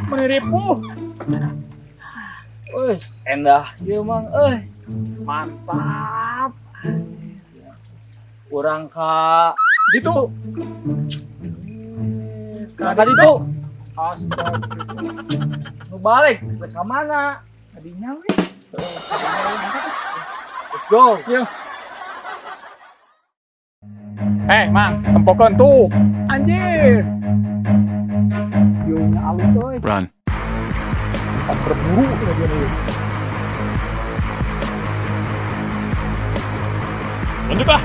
Meniripu. Wes, endah ieu Mang euy. Mantap. Urang ka Ditu. Ka ditu. Astagfirullah. Nu balik rek ka mana? Kadinya we. Let's go. Yuk. Eh, Mang, tempokeun tuh. Anjir. Bionya alus euy. Run. Tempat berburu tuh dia nih. Lanjut ah.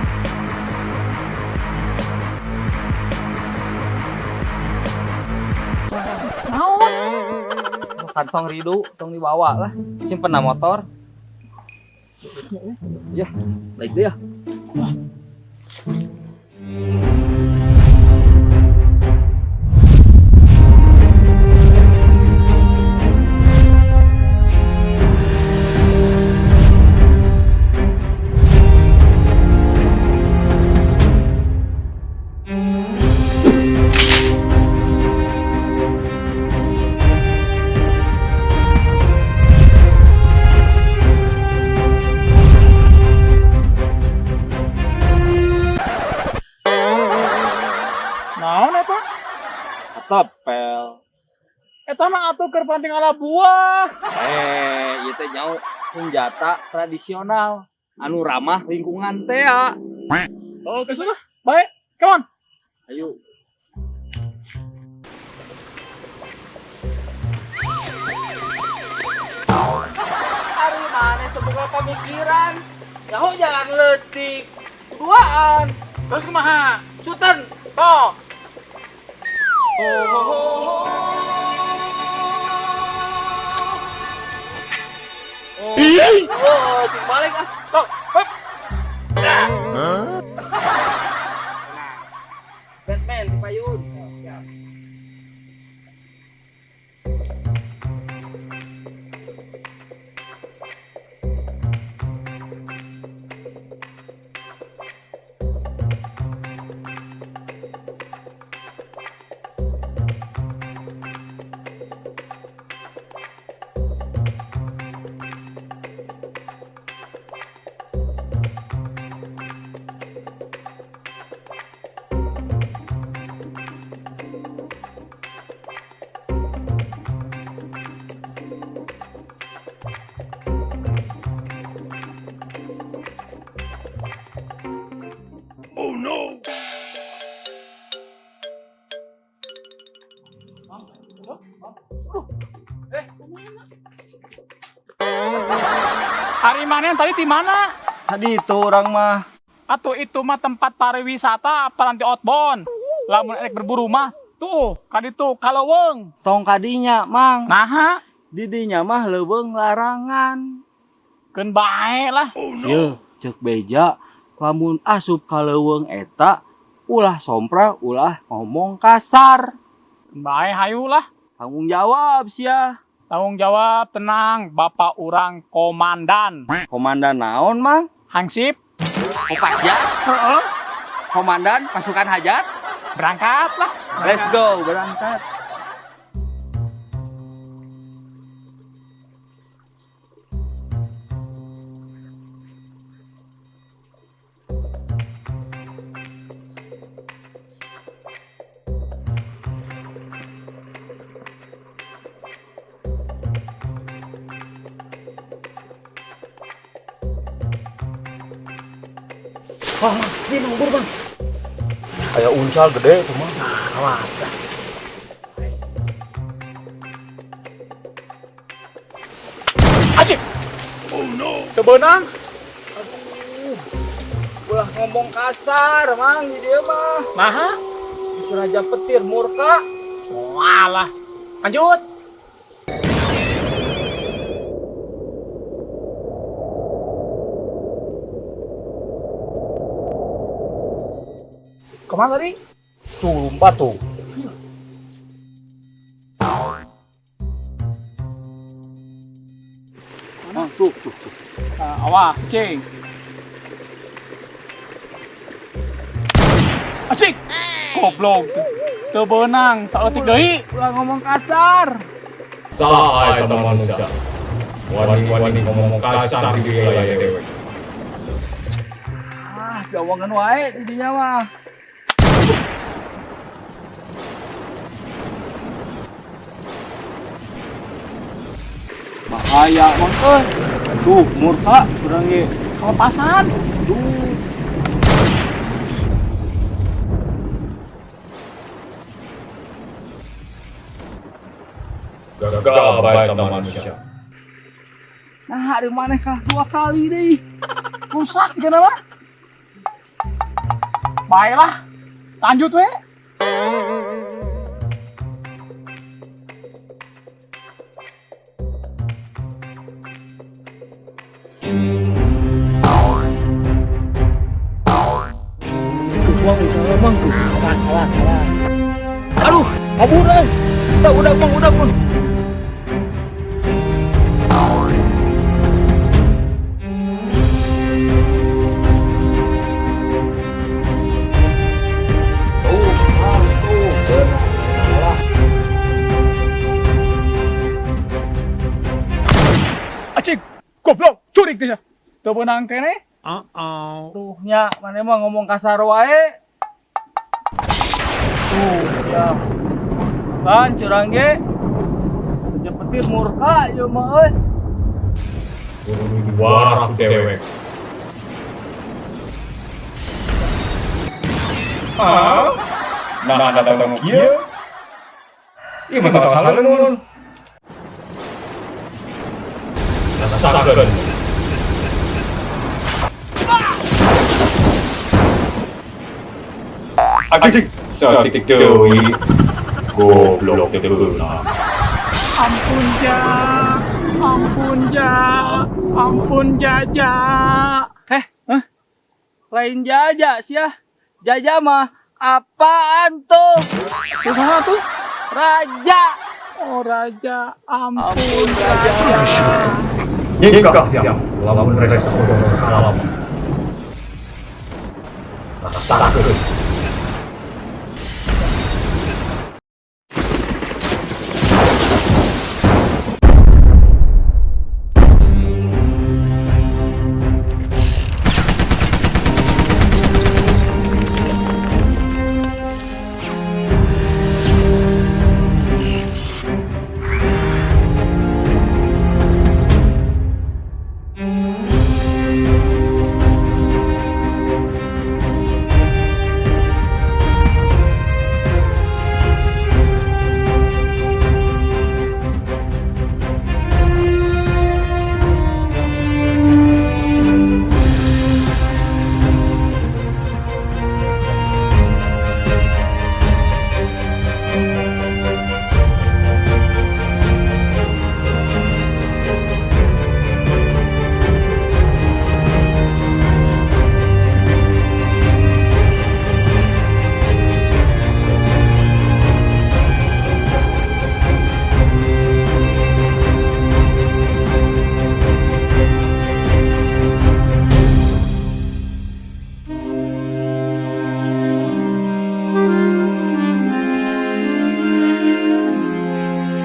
Naon? Kantong ridu tong dibawa lah. Simpen na motor. Ya, baik deh ya. Naon eta? Atapel. Eta mah atuh keur panting ala buah. Eh, ieu teh nyaho senjata tradisional anu ramah lingkungan teh ya. Oh, ke sana. Baik, come on. Ayo. Ari maneh teu boga pamikiran. Nyaho jalan leutik. Duaan. Terus kumaha? Suten. Toh. Oh, cing balik ah. Sok, hop. Batman di payun. Ari mana yang tadi di mana? Tadi itu orang mah. Atau itu mah tempat pariwisata apa nanti outbound. Lamun erek berburu mah tuh kaditu kaleuweung. Tong kadinya, Mang. Naha? Didinya mah leuweung larangan. Keun bae lah. Oh, no. Yeuh, ceuk beja lamun asup ka leuweung eta ulah sompra, ulah ngomong kasar. Keun bae hayu lah. Tanggung jawab sia. Tanggung jawab tenang, bapak urang komandan. Komandan naon, Mang? Hansip. Kopasja? Heeh. Komandan pasukan hajat? Berangkat lah. Let's go, berangkat. Wah, Mang, ini nunggu, Bang. Kayak uncal gede itu mah. Nah, awas dah. Acik. Oh no. Teu beunang. Aduh. Ulah ngomong kasar, Mang, di dieu mah. Naha? Bisa raja petir murka. Walah. Lanjut. Kemana tadi? Tuh, lompat tuh. Mana? Tuh, tuh, tuh. Awas, cing. Acik. Goblok. Teu beunang, saeutik deui ulah ngomong kasar. Saha eta manusia. Wani-wani ngomong kasar di wilayah dewe. Ah, jawangan wae di dinya mah. Bahaya mang euy. Tuh, murka urang ge. Kelepasan. Duh. Gagal bae ta manusia. Nah, ari maneh kalah 2 kali deui. Rusak juga nama. Baiklah, lanjut we. Tuh, mang, tuh. Salah, salah. Aduh, kabur euy. Udah, mang, udah, mang. Acik, goblok, curik teh. Teu beunang keneh. Tuh nya, maneh mah ngomong kasar wae. Tuh, siap. Kan curang ge. Petir murka ieu mah euy. Kudu warak dewek. Ah, nah datang kieu. Ieu mah teu salah nun. Rasakeun. Anjing, saeutik deui. Goblok teh beunang. Ampun ja, ampun ja, ampun jaja. Heh, hah? Lain jaja sia. Jaja mah apaan tuh? Kumaha tuh? Raja. Oh raja, ampun raja. Nyingkah siap, lamun resa salam. Rasakeun.